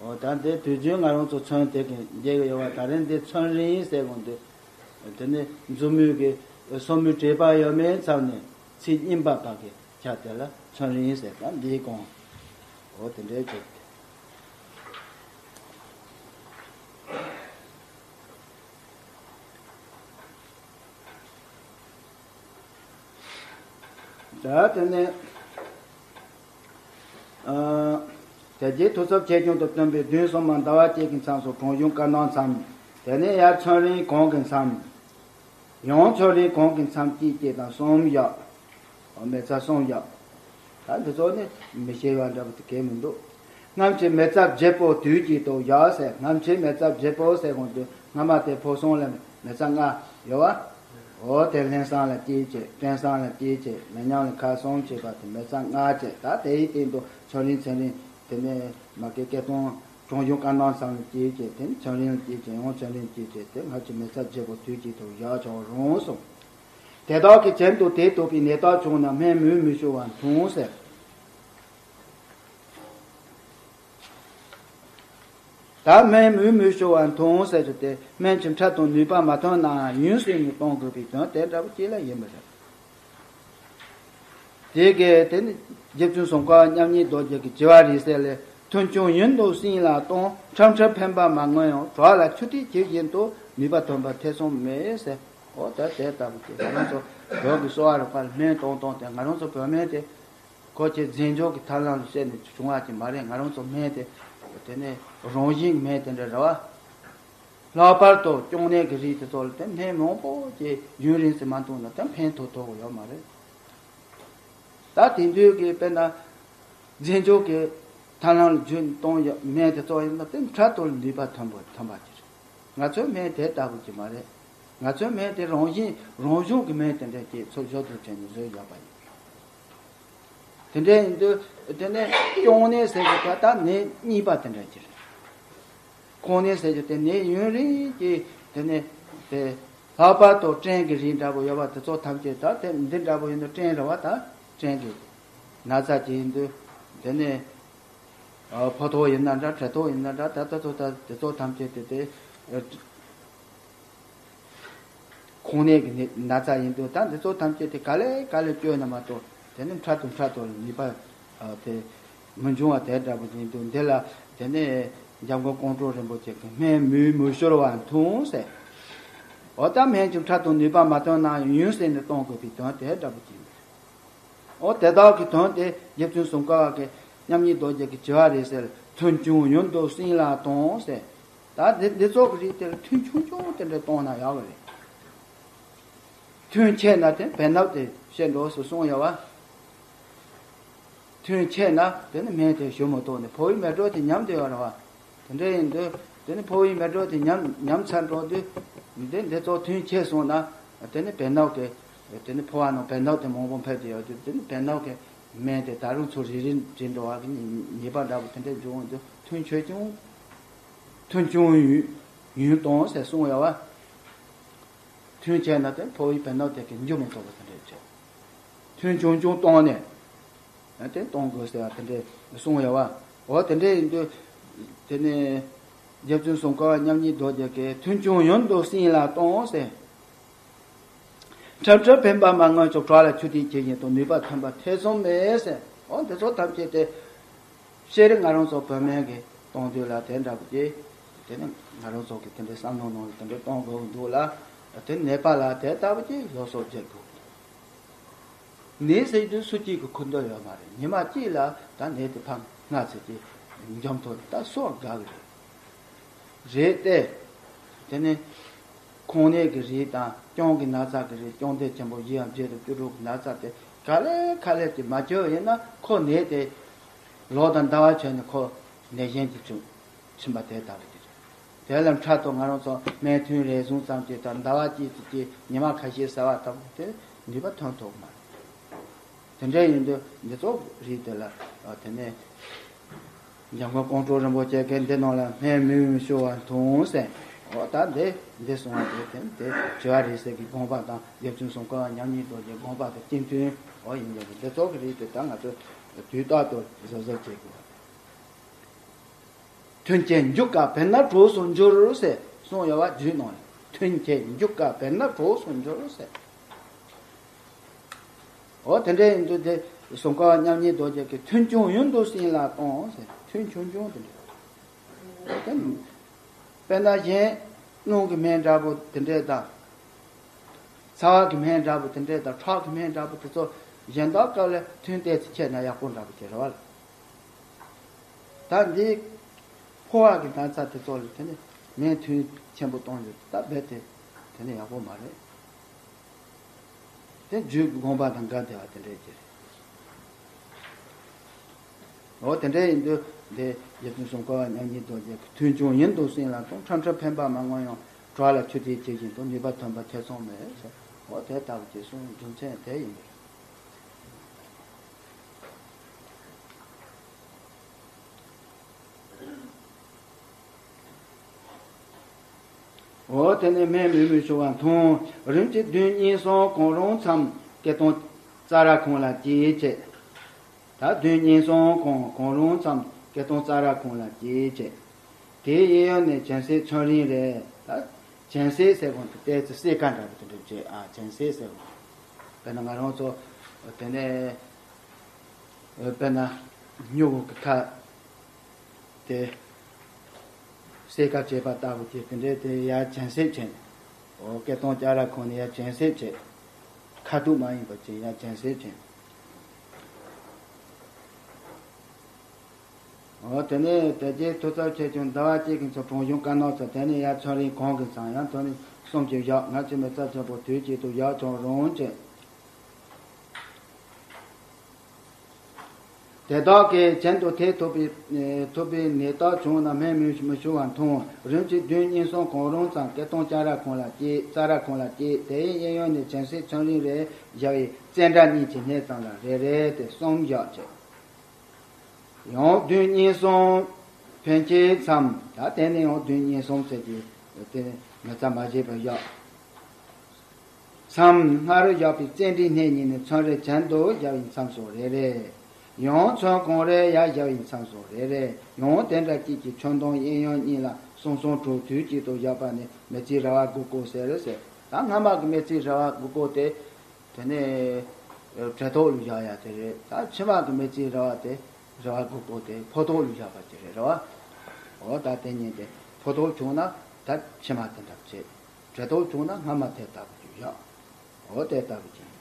འོ་ད་འདི་དུས་རྒྱུན་ང་རང་ཚོ་ཚོན་དེ་གི་འཇལ་གི་ཡོད་པ། ད་རེས་འདི་ཚན་རིག་ཟེར་གོ་འདི། དེ་ནི་མཛུབ་མོའི་གི་སེན་མོའི་དྲེག་པ་ཡོད་མེད་མཚམས་ནས་ཚིགས་གཉིས་པ་བར་གྱི་ཆ་དེ་ལ་ཚན་རིག་ཟེར། ད་འདིའི་གོང་། འོ་དེ་འདྲའི་ཆེད་དུ། ད་དེ་ནས། ཨ། དེ་རྗེས་མཐུ་ཚབ་ཆེ་ཆུང་དང་བསྟུན་པའི་བདུན་གསུམ་མམ་ཟླ་བ་གཅིག་གི་མཚམས་སུ་གྲོང་གཞུང་བཀའ་གནང་མཚམས། དེ་ནས་ཡར་ཚན་རིག་གོང་གི་མཚམས། ཡང་ཚན་རིག་གོང་གི་མཚམས་གཅིག་བྱས་དང་གསུམ་བཞག་འོ་མེ་བཙའ་གསུམ་བཞག་ད་འདི་ཚོ་ནི་མི་ཤེས་པ་འདྲ་པོ་དེ་གས་མི་འདུག་སྔ་ཕྱི་མེ་བཙའ་བརྗེ་པོ་དུས་གཅིག་ཏུ་བཞག་ཟེར། སྔ་ཕྱི་མེ་བཙའ་བརྗེ་པོ་ཟེར་གོང་དུ་སྔ་མ་དེ་འཕོ་སྲུང་ལ་མེ་བཙའ་ལྔ་ཡོད་པ། འོ་དེ་ལྷན་གསུམ་ལ་གཅིག་བྱས། བྲན་གསུམ་ལ་གཅིག་བྱས། མེ་མཉམ་ལ་ཁ་གསུམ་བྱས་པ་དེ་མེ་བཙའ་ལྔ་བྱས། ད་དེའི་སྟེང་དུ་ཚན་རིག་ཚན་རིག་དེ་ནས་མ་གི་སྐད་གཏོང་གྲོང་གཞུང་བཀའ་གནང་མཚམས་ལ་གཅིག་བྱས། དེ་ནས་ཚན་རིག་ལ་གཅིག་བྱས། ཡང་ཚན་རིག་ལ་གཅིག་བྱས། དེ་སྔ་ཕྱི་མེ་བཙའ་བརྗེ་པོ་དུས་གཅིག་ཏུ་བཞག་ཆོག་རུང་གསུངས། དེ་དག་གི་རྒྱུན་དུ་དེ་ལྟ་བུའི་ནད་རྟགས་བྱུང་ན་སྨན་མུ་མི་ཞུ་བར་འཐུང་ཟེར། ད་སྨན་མུ་མུ་ཤོར་བ་འཐུང་ཟེར་རྒྱུ་དེ་སྨན་གྱི་ཕྲད་དང་ནུས་པ་མ་ཐོན་ནའང་ཡུན་སྲིང་ནས་གཏོང་དགོས་པའི་དོན་དེ་འདྲ་པོ་ཅིག་ལ་ཡིན་པ་རེད། དེ་གས་དེ་ནི་རྗེ་བཙུན་སུམ་ཀ་པ་མཉམ་ཉིད་རྡོ་རྗེ་གི་དྲི་བ་རེད་ཟེར་ལས། ཐུན་ཆུང་ཡུན་དུ་སྲིང་ལ་གཏོང་། ཁྲ་ཁྲ་ཕན་པ་མ་མངོན་ཡང་། གྲོགས་ལ་ཆུ་ཐིགས་ཇི་བཞིན་དུ། ནུས་པ་ཐོན་པ་ཐེ་ཚོམ་མེད་ཟེར། འོ་ད་དེ་ལྟ་བུ་དེ་ང་རང་ཚོ་བོད་ཀྱི་གསོ་བ་རིག་པ་ལ་སྨན་གཏོང་སྟངས་དེ་ང་རང་ཚོ་བོད་སྨན་དེ་ཁོ་ཆེ་རྫས་འགྱུར་གྱི་ཐབས་ལམ་ལ་བཤད་ནས་བྱུང་བ་ཅིག་མ་རེད། ང་རང་ཚོ་སྨན་དེ་དེ་ནས་རང་བཞིན་གྱི་སྨན་དེ་འདྲ་རེད་བ། ལྷག་པར་དུ་སྐྱོན་གནས་ཀྱི་རིགས་དེ་ཚོ་ལ་དེ་སྨན་མང་པོ་ཅིག་ཡུན་རིང་ཙམ་མ་འཐུང་ན་དེ་ཕན་ཐོགས་ཐོགས་ཡོད་མ་རེད། ད་དེང་དུས་ཀྱི་དཔེར་ན་རྫས་འགྱུར་གྱི་ཐབས་ལམ་ལ་བརྒྱུད་གཏོང་ཡ་སྨན་དེ་ཚོ་ཡིན་ན་དེ་ཕྲག་དོག་ལ་ནུས་པ་ཐོན་པ་ཐོན་པ་ཅིག་རེད། ང་ཚོའི་སྨན་དེ་ལྟ་བུ་ཅིག་མ་རེད། ང་ཚོའི་སྨན་དེ་རང་བཞིན་རང་བྱུང་གི་སྨན་དེ་འདྲ་ཅིག་ཚུར་བཞག་ཏུ་དྲན་ནས་བཟོས་ཡོད་པ་ཡིན། དེ་འདྲ་ཡིན་དུས་དེ་ནས་སྐྱོན་གནས་ཟེར་གྱི་ད་ནད་གཉིས་པ་དེ་འདྲ་ཅིག་རེད། ཁོང་ནས་ཟེར་རྒྱུ་དེ་ནས་ཡུན་རིང་གི་དེ་ནས་དེ་ལྷག་པར་དུ་སྐྲན་གྱི་རིགས་འདྲ་པོ་ཡོད་པ་དེ་ཚོ་ཐམས་ཅད་ད་དེ་འདི་འདྲ་པོ་ཡིན་ན་སྐྲན་རེད་བ། ད་སྐྲན་གྱི་ན་ཚ་ཅིག་ཡིན་དུས་དེ་ནས་ཕོ་ཐོག་ཡིན་ན་འདྲ། བྲེ་ཐོག་ཡིན་ན་འདྲ། ད་ད་ཚོ་ད་དེ་ཚོ་ཐམས་ཅད་དེ་དེ་ཁོང་ནས་ཀྱི་ནི་ན་ཚ་ཡིན་དུས་ད་འདི་ཚོ་ཐམས་ཅད་དེ་ག་ལེ་ག་ལེ་བཅོས་ན་མ་གཏོགས་དེ་ནི་ཕྲག་དོག་ཕྲག་དོག་ལ་ནུས་པ་དེ་མི་འབྱུང་བ་དེ་འདྲ་པོ་ཡིན་དུས། འདི་ལ་དེ་ནི་འཇམ་མགོན་ཀོང་སྤྲུལ་རིན་པོ་ཆེ་གིས་སྨན་མུ་མུ་ཤོར་བ་འཐུང་ཟེར། འོ་ད་སྨན་གྱི་ཕྲག་དོག་ནུས་པ་མ་ཐོན་ན་ཡུན་སྲིང་ནས་གཏོང་དགོས་པའི་དོན་དེ་འདྲ་པོ་ཅིག་ཡིན། འོ་དེ་དག་གི་དོན་དེ་རྗེ་བཙུན་སུམ་ཀ་པ་གི་མཉམ་ཉིད་རྡོ་རྗེ་གི་དྲི་བ་རེད་ཟེར། ཐུན་ཆུང་ཡུན་དུ་སྲིང་ལ་གཏོང་ཟེར། ད་འདི་འདི་ཚོ་གི་རིགས་དེ་ལ་ཐུན་ཆུང་ཆུང་དེ་འདྲ་གཏོང་ན་ཡག་གི་རེད། ཐུན་ཆད་ན་དེ་བེ་སྣབས་དེ་བཤད་འགྲོ་ཟེར་གསུངས་ཡོད་བ། ཐུན་ཆད་ན་དེ་ནི་སྨན་དེ་ཞུ་མི་ཐུབ་ནས་ཕོ་བའི་མེ་སྒྲོན་དེ་ཉམས་བསྡད་ཡོད་རེད་བ། དེ་འདྲ་ཡིན་དུས་དེ་ནི་ཕོ་བའི་མེ་སྒྲོན་དེ་ཉམས་ཉམས་ཚར་འགྲོ་དུས་འདི་འདི་ཚོ་ཐུན་ཆད་སོང་ན་དེ་ནི་བེ་སྣབས་ཀྱི་དེ་ནི་ཕོ་བ་ནང་བེ་སྣབས་དེ་མང་པོ་འཕེལ་བསྡད་ཡོད་དུས་དེ་ནི་བེ་སྣབས་ཀྱི་སྨན་དེ་ད་རུང་ཚུར་རིལ་རིལ་འགྲིལ་འགྲོ་བ་གི་ཉེས་པ་འདྲ་པོ་དེ་འདྲ་འབྱུང་འོང་དུས་ཐུན་ཆད་ཀྱང་ཐུན་ཆུང་ཡུན་ཡུན་གཏོང་ཟེར་གསུངས་ཡོད་བ། ཐུན་ཆད་ན་དེ་ཕོ་བའི་བེ་སྣབས་དེ་གི་འཇུ་མི་ཐུབ་པ་དེ་འདྲ་བྱས། ཐུན་ཆུང་ཆུང་གཏོང་ནས་དེ་གཏོང་དགོས་ཟེར་བ་དེ་འདྲ་གསུངས་ཡོད་བ། འོ་དེ་འདྲ་ཡིན་དུས་དེ་ནས་རྗེ་བཙུན་སུམ་ཀ་པ་མཉམ་ཉིད་རྡོ་རྗེ་གིས་ཐུན་ཆུང་ཡུན་དུ་སྲིང་ལ་གཏོང་ཟེར། ཁྲ་ཁྲ་ཕན་པ་མ་མངོན་ཀྱང་། གྲོགས་ལ་ཆུ་ཐིགས་ཇི་བཞིན་དུ། ནུས་པ་ཐོན་པ་ཐེ་ཚོམ་མེད་ཟེར། འོ་འདི་ཚོ་ཐམས་ཅད་དེ་ཤེས་རིག་ང་རང་ཚོ་བོད་སྨན་གྱི་གཏོང་དུས་ལ་དེ་འདྲ་པོ་ཅིག་དེ་ནི་ང་རང་ཚོ་གི་དེ་འདྲའི་བསམ་བློ་ནང་ལ་དེ་འདྲའི་གཏོང་དགོས་ཀྱི་འདུག་ལ། དེ་ནད་པ་ལ་དེ་ལྟ་བུ་ཅིག་སློབ་གསོ་བྱེད་དགོས། ནད་ཟེར་དུས་སུ་གཅིག་གི་འཁུར་འདོད་ཡོད་མ་རེད། ཉི་མ་གཅིག་ལ་ད་ནད་དེ་ཕར་སྔ་ཚེ་ཅིག་འཇོམས་ཐུབ་ད་སུའང་དགའ་གི་རེད། རེད་དེ། དེ་ནི་ཁོང་ནད་ཀྱི་རིགས་དང་སྐྱོན་གྱི་ན་ཚ་གི་རིགས། སྐྱོན་དེ་ཆེན་པོ་བཞི་ཡང་བརྒྱད་དང་བཅུ་དྲུག་གི་ན་ཚ་དེ་ག་ལེ་ག་ལེ་དེ་མ་བཅོས་ཡིན་ན་ཁོ་ནད་དེ་ལོ་དང་ཟླ་བ་ཆོད་ནས་ཁོ་ནད་གཞན་གྱིས་ཕྱིན་ཕྱིན་པ་དེ་ལྟ་བུ་དེ་རེད། དེ་ལ་འཕྲལ་དུ་ང་རང་ཚོ་སྨན་ཐུན་རེ་ཟུང་ཙམ་གྱིས་དང་ཟླ་བ་གཅིག་ཙམ་གྱིས་ཉི་མ་ཁ་ཤས་ཟ་བ་ལྟ་བུ་དེ་ནུས་པ་ཐོན་ཐུབ་མ་རེད། དེ་འདྲ་ཡིན་དུས་འདི་ཚོ་རིགས་དེ་ལ་དེ་ནས་འཇམ་མགོན་ཀོང་སྤྲུལ་རིན་པོ་ཆེ་གིས་འདི་ནང་ལ་སྨན་མུ་མུ་ཤོར་བ་འཐུང་ཟེར། འོ་ད་འདི་འདི་གསུང་བ་དེ་དེ་དེ་དྲི་བ་རེད་ཟེར་གྱི་དགོངས་པ་དང་རྗེ་བཙུན་སུམ་ཀ་པ་མཉམ་ཉིད་རྡོ་རྗེའི་དགོངས་པ་དང་གཅིག་མཐུན་འོ་ཡིན་པས། འདི་ཚོ་གི་རིགས་དེ་ད་ང་ཚོས་དུས་རྟག་ཏུ་གཟབ་གཟབ་བྱེད་དགོས། ཐུན་ཆད་མཇུག་དཀའ་བེར་ནག་གྲོགས་སུ་འགྱུར་ཟེར་གསུངས་ཡོད་བ། རྒྱུད་ནང་ལ་ཐུན་ཆད་མཇུག་དཀའ་བེར་ནག་གྲོགས་སུ་འགྱུར་ཟེར། འོ་དེ་འདྲ་ཡིན་དུས་དེ་སུམ་ཀ་པ་མཉམ་ཉིད་རྡོ་རྗེ་གིས་ཐུན་ཆུང་ཡུན་དུ་སྲིང་ལ་གཏོང་ཟེར། ཐུན་ཆུང་ཆུང་དེ་འདྲ། འོ་དེ་དཔེར་ན་གཞན་རླུང་གི་སྨན་འདྲ་པོ་དེ་འདྲ་དང་། ཚ་བ་གི་སྨན་འདྲ་པོ་དེ་འདྲ་དང་། ཁྲག་གི་སྨན་འདྲ་པོ་དེ་ཚོ་གཞན་དག་སྐབས་ལ་ཐུན་ཏོག་ཙམ་ཆད་ན་ཡག་པོ་འདྲ་པོ་ཅིག་རེད་བ། ད་འདི་ཕོ་བ་གི་ན་ཚ་དེ་ཚོ་ལ་དེ་ནི་སྨན་ཐུན་ཆེན་པོ་གཏོང་རྒྱུ་ད་རྦད་དེ་དེ་ནི་ཡག་པོ་མ་རེད། དེ་རྒྱུད་ཀྱི་དགོངས་པ་དང་འགལ་བསྡད་པ་དེ་འདྲ་ཅིག་རེད། འོ་དེ་འདྲ་ཡིན་དུས་འདི་རྗེ་བཙུན་སུམ་ཀ་པ་མཉམ་ཉིད་རྡོ་རྗེ་གིས་ཐུན་ཆུང་ཡུན་དུ་སྲིང་ལ་གཏོང་། ཁྲ་ཁྲ་ཕན་པ་མ་མངོན་ཡང་། གྲོགས་ལ་ཆུ་ཐིགས་ཇི་བཞིན་དུ། ནུས་པ་ཐོན་པ་ཐེ་ཚོམ་མེད་ཟེར། འོ་དེ་ལྟ་བུ་ཅིག་གསུངས་རྒྱུ་མཚན་དེ་ཡིན་པས། འོ་དེ་ནས་སྨན་མུ་མུ་ཤོར་བ་འཐུང་། རིམ་གྱིས་བདུན་གཉིས་གསུམ་གང་རུང་མཚམས། སྐེ་དང་རྩ་ར་ཁོང་ལ་གྱིས་བྱས། ད་བདུན་གཉིས་གསུམ་གང་གང་རུང་མཚམས། སྐེ་དང་རྩ་ར་ཁོང་ལ་གྱིས་བྱས། དེའི་གཡས་གཡོན་ནས་སྦྱིན་སྲེག་ཚོན་རིས་རེད། ད་སྦྱིན་སྲེག་ཟེར་གོང་དུ་ཏོག་ཙམ་སེར་ཁ་འདྲ་བོ་དེ་འདྲ་བྱས། ཨ། སྦྱིན་སྲེག་ཟེར་གོང་། དཔེར་ན་ང་རང་ཚོ་དེ་ནས་དཔེར་ན་སྨྱུ་གུ་གི་ཁ་དེ་སེར་ཁ་བྱས་པ་ལྟ་བུ་དེ། དེ་འདྲའི་དེ་ཡར་སྦྱིན་སྲེག་བྱས། འོ། སྐད་གཏོང་བྱ་ར་ཁོང་ནས་ཡར་སྦྱིན་སྲེག་བྱས། ཁ་ཐུག་མ་ཡིན་པ་བྱས་ཡར་སྦྱིན་སྲེག་བྱས། འོ། དེ་ནས་དལ་བརྒྱད་མཐུ་རྩལ་ཆེ་ཆུང་ཟླ་བ་གཅིག་གི་ཚོ་གྲོང་གཞུང་དཀར་ནག་ཚོ། དེ་ནས་ཡར་ཚོན་རིས་གང་གི་ཚང་ཡང་དོན་ནི་གསུམ་གྱིས་བཞག། ང་ཚོས་མི་ཚེ་ཆེན་པོ་དུས་གཅིག་ཏུ་བཞག་ཀྱང་རུང་བྱས། དེ་དག་གིས་གྱེན་དུ་ཐེག་ཐུབ་པའི་ཐུབ་པའི་ནད་རྟགས་བྱུང་ན་སྨན་མི་མི་ཞུ་བར་འཐུང་། རིམ་གྱིས་བདུན་གཉིས་གསུམ་གང་རུང་ཙམ་སྐད་གཏོང་བྱ་ར་ཁོང་ལ་སྐྱེས། རྩ་ར་ཁོང་ལ་སྐྱེས། དེའི་གཡས་གཡོན་ནས་སྦྱིན་སྲེག་ཚོན་རིས་རེ་བཞག་པའི་བཙན་དྲ་གཉིས་ཀྱི་སྣེ་ཙམ་ལ་རེ་རེ་སྟེ་གསུམ་བཞག་བྱས། ཡང་བདུན་གཉིས་གསུམ་ཕན་ཆད་མཚམས། ད་དེ་ནས་ཡང་བདུན་གཉིས་གསུམ་ཟེར་གྱི་དེ་མི་ཚར་མ་བཞེས་པར་བཞག། མཚམས་སྔར་བཞག་པའི་བཙན་དྲའི་སྣེ་གཉིས་ནས་ཚོན་རིས་གྱེན་དུ་བཞག་པའི་མཚམས་སུ་རེ་རེ། ཡང་ཚོན་གང་རེ་ཡར་བཞག་པའི་མཚམས་སུ་རེ་རེ། ཡང་དེ་འདྲ་གཅིག་གི་ཆུ་མདོངས་གཡས་གཡོན་གཉིས་ལ་གསུམ་གསུམ་དྲུག་དུས་གཅིག་ཏུ་བཞག་པ་ནི་མི་ཚེའི་ར་བ་དགུ་སྐོར་ཟེར་ཟེར། ད་སྔ་མ་གི་མི་ཚེའི་ར་བ་དགུ་སྐོར་དེ། དེ་ནས་གྲལ་ཐོག་ལ་བཞག་ཡ་དེ་རེད། ད་ཕྱི་མ་གི་མི་ཚེའི་ར་བ་དེ་ར་བ་དགུ་སྐོར་དེ་ཕོ་ཐོག་ལ་བཞག་པ་ཅིག་རེད། རེད་བ། འོ། ད་དེ་གཉིས་དེ་ཕོ་ཐོག་བྱུང་ན་ད་ཕྱི་མ་དེ་འདྲ་བྱེད། གྲལ་ཐོག་བྱུང་ན་སྔ་མ་དེ་ལྟ་བུ་ཅིག་བཞག། འོ། དེ་ལྟ་བུ་ཅིག་ཡིན།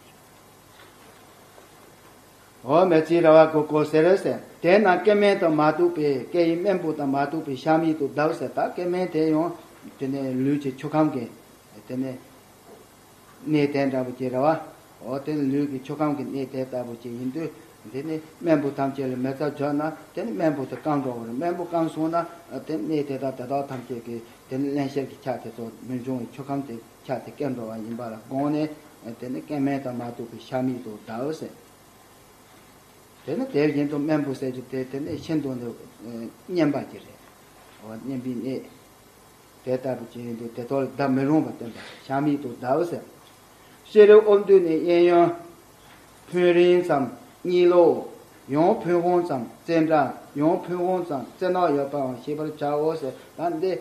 འོ། མི་ཚེའི་ར་བ་དགུ་སྐོར་ཟེར་ཟེར། དེས་ན་སྐྱེ་དམན་དང་མ་ཐུག་པའི་སྐྱེ་ཡི་རྨེན་བུ་དང་མ་ཐུག་པའི་ཤ་མིག་ཏུ་བརྡབ་ཟེར། ད་སྐྱེ་དམན་དེ་ཡང་དེ་ནས་ལུས་ཀྱི་ཆུ་ཁམས་ཀྱི་དེ་ནས་གནས་དེ་འདྲ་བོ་ཅིག་རེད་བ། འོ། དེ་ནི་ལུས་ཀྱི་ཆུ་ཁམས་ཀྱི་གནས་དེ་ལྟ་བུ་ཅིག་ཡིན་དུས། དེ་ནི་རྨེན་བུ་ཐམས་ཅད་ལ་མི་ཚེ་འཇོག་ན་དེ་ནི་རྨེན་བུ་དེ་སྐམ་འགྲོ་བ་རེད། རྨེན་བུ་སྐམ་སོང་ན་དེ་ནི་གནས་དེ་དག་དེ་དག་ཐམས་ཅད་ཀྱི་དེ་ནི་བརླན་གཤེར་གྱི་ཆ་དེ་ཚོ་མི་འབྱུང་བའི་ཆུ་ཁམས་དེ་ཆ་དེ་སྐམ་འགྲོ་བ་ཡིན་པ་ལ་དགོངས་ནས། དེ་ནི་སྐྱེ་དམན་དང་མ་ཐུག་པའི་ཤ་མིག་ཏུ་བརྡབ་ཟེར། དེ་ནི་དེ་བཞིན་དུ་རྨེན་བུ་ཟེར་གྱི་དེ་དེ་ནི་ཤིན་ཏུ་ནི་ཨ་མཉེན་པ་ཅིག་རེད། འོ། མཉེན་པའི་གནས་དེ་ལྟ་བུ་ཅིག་ཡིན་དུས་དེ་ཚོ་ལ་བརྡབ་མི་རུང་བ་བསྟན་པ། ཤ་མིག་ཏུ་བརྡབ་ཟེར། ཤེས་རིག་དབུ་མདུན་ནས་གཡས་གཡོན། ཕུན་རིང་ཙམ་གཉིས་ལོག། ཡང་ཕུན་དབང་ཙམ་བཙན་དྲ། ཡང་ཕུན་དབང་ཙམ་བཙན་ནག་ཡོད་པའང་ཤེས་པར་བྱའོ་ཟེར། ད་འདི་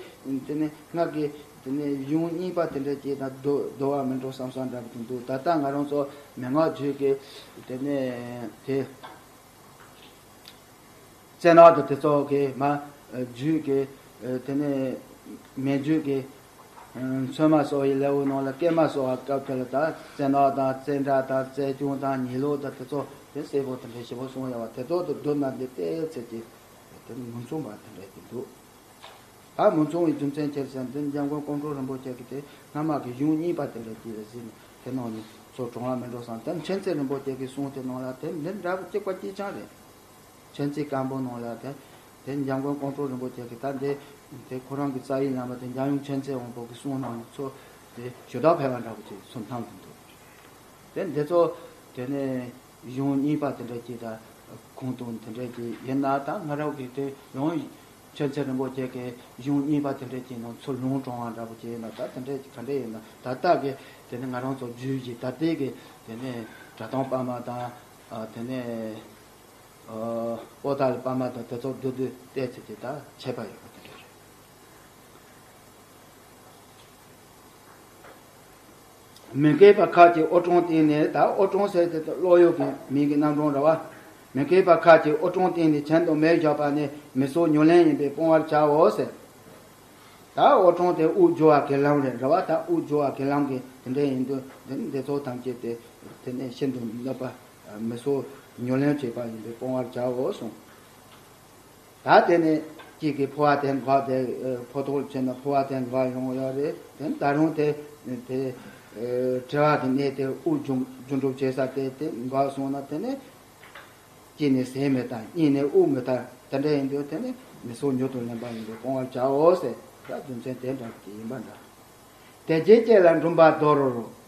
དེ་ནི་ང་གི་དེ་ནས་གཞུང་རྙིང་པ་དེ་འདྲ་ཅིག་དང་བསྡུར་བསྡུར་བ་མི་འགྲོ་བསམ་བསམ་འདྲ་པོ་ཅིག་འདུག། ད་ལྟ་ང་རང་ཚོ་མན་ངག་རྒྱུད་ཀྱི་དེ་ནས་དེ་རྩེ་ནག་དང་དེ་ཚོ་གི་མ་རྒྱུད་ཀྱི་དེ་ནས་མན་རྒྱུད་ཀྱི་མཚོན་མ་གསོ་བའི་ལེའུ་ནང་ལ་སྐྱེས་མ་གསོ་བ་སྐབས་དེ་ལ་ད་རྩེ་ནག་དང་བཙན་དྲ་དང་བཙན་སྐྱོང་དང་གཉིས་ལོག་དང་དེ་ཚོ་དེ་གསལ་པོ་དེ་འདྲ་ཞིབ་པོ་གསུངས་ཡོད་པ། དེ་ཚོ་དང་བསྡུར་ན་འདི་ཏོག་ཙམ་ཅིག་དེ་ནི་མི་མཚུངས་པ་དེ་འདྲ་ཅིག་འདུག། ད་མི་མཚུངས་པའི་རྒྱུ་མཚན་ཅི་ཟེར་ན། འདི་འཇམ་མགོན་ཀོང་སྤྲུལ་རིན་པོ་ཆེ་གི་དེ་སྔ་མ་གི་གཞུང་རྙིང་པ་དེ་འདྲ་ཅིག་ལ་གཟིགས་ནས་དེ་ནང་ནས་ཚུར་དྲངས་པ་མི་འགྲོ་བསམ། དེ་མཁྱེན་བརྩེ་རིན་པོ་ཆེ་གི་གསུང་དེ་ནང་ལ་དེ་འདི་འདྲ་བོ་གཅིག་པ་གཅིག་རྐྱང་རེད། མཁྱེན་བརྩེ་སྐམ་པོ་ནང་ལ་དེ་དེ་འཇམ་མགོན་ཀོང་སྤྲུལ་རིན་པོ་ཆེ་གི་ད་འདི་དེ་ཁོ་རང་གི་རྩ་བའི་བླ་མ་དེ་འཇམ་དབྱངས་མཁྱེན་བརྩེ་དབང་པོ་གི་གསུང་ནང་ནས་ཚུར་དེ་ཞུ་དག་ཕེབས་པ་འདྲ་བོ་ཅིག་ཚུར་བསྣམས་ཀྱི་འདུག། དེ་འདི་ཚོ་དེ་ནས་གཞུང་རྙིང་པ་དེ་འདྲ་ཅིག་དང་གུང་ཐུང་དེ་འདྲ་ཅིག་ཡིན་ན། ད་ང་རང་གི་དེ་ཡང་མཁྱེན་བརྩེ་རིན་པོ་ཆེ་གི་གཞུང་རྙིང་པ་དེ་འདྲ་ཅིག་ནང་ཚུར་ལུང་དྲངས་པ་འདྲ་པོ་ཅིག་ཡིན་ན། ད་དེ་འདྲ་ཅིག་ག་འདྲ་ཡིན་ན། ད་ལྟ་གི་དེ་ནི་ང་རང་ཚོ་རྒྱུད་ཀྱི་ད་ལྟའི་གི་དེ་ནི་གྲྭ་ཐང་པར་མ་དང་། ཨ། དེ་ནས་ཨ་ཨོ་ཏ་ལི་པར་མ་དང་དེ་ཚོ་བསྡུར་དུས་ཏོག་ཙམ་ཅིག་ད་ཁྱད་པར་ཡོད་པ་དེ་འདྲ་རེད། མི་མཁས་པ་ཁ་ཅིག་ཨོ་ཀྲོང་སྟེང་ནས། ད་ཨོ་ཀྲོང་ཟེར་དེ་ཀློག་ཡུལ་གྱི་མིང་གི་རྣམ་གྲངས་རེད་བ། མི་མཁས་པ་ཁ་ཅིག་ཨོ་ཀྲོང་སྟེང་ནས་གྱེན་དུ་མེ་བཞག་པ་ནི་མི་སྲོག་ཉུང་ལན་ཡིན་པས་སྤང་བར་བྱའོ་ཟེར། ད་ཨོ་ཀྲོང་དེ་དབུགས་རྒྱུ་བ་གི་ལམ་རེད། རེད་བ། ད་དབུགས་རྒྱུ་བ་གི་ལམ་གྱི་དེ་འདྲ་ཡིན་དུས་འདི་འདི་ཚོ་ཐམས་ཅད་དེ་དེ་ནས་ཤིན་ཏུ་གནོད་པ། མི་སྲོག་ཉུང་ལན་བྱེད་པ་ཡིན་པས་སྤང་བར་བྱའོ་གསུངས། ད་དེ་ནས་གཅིག་གིས་ཕོ་བ་དེ་འགག་དེ། ཕོ་ཐོག་ལ་ཕྱིན་ན་ཕོ་བ་དེ་འགག་ཡོང་ཡོད་རེད། དེ་ད་རུང་དེ་དེ་དྲི་བ་གི་གནས་དེ་དབུགས་རྒྱུ་རྒྱུ་འགྲུབ་བྱེད་ས་དེ་དེ་འགག་སོང་ན། དེ་ནས་གཅིག་ནས་ཟས་མི་འཐུང་། གཉིས་ནས་དབུགས་མི་འཐུང་། དེ་འདྲ་ཡིན་དུས་དེ་ནས་མི་སྲོག་མྱུར་དུ་ལེན་པ་ཡིན་པས་སྤང་བར་བྱའོ་ཟེར། ད་རྒྱུ་མཚན་དེ་འདྲ་གི་ཡིན་པ་འདྲ། དལ་བརྒྱད་སྐྱེ་ལ་འགྲུམ་པ་དོར།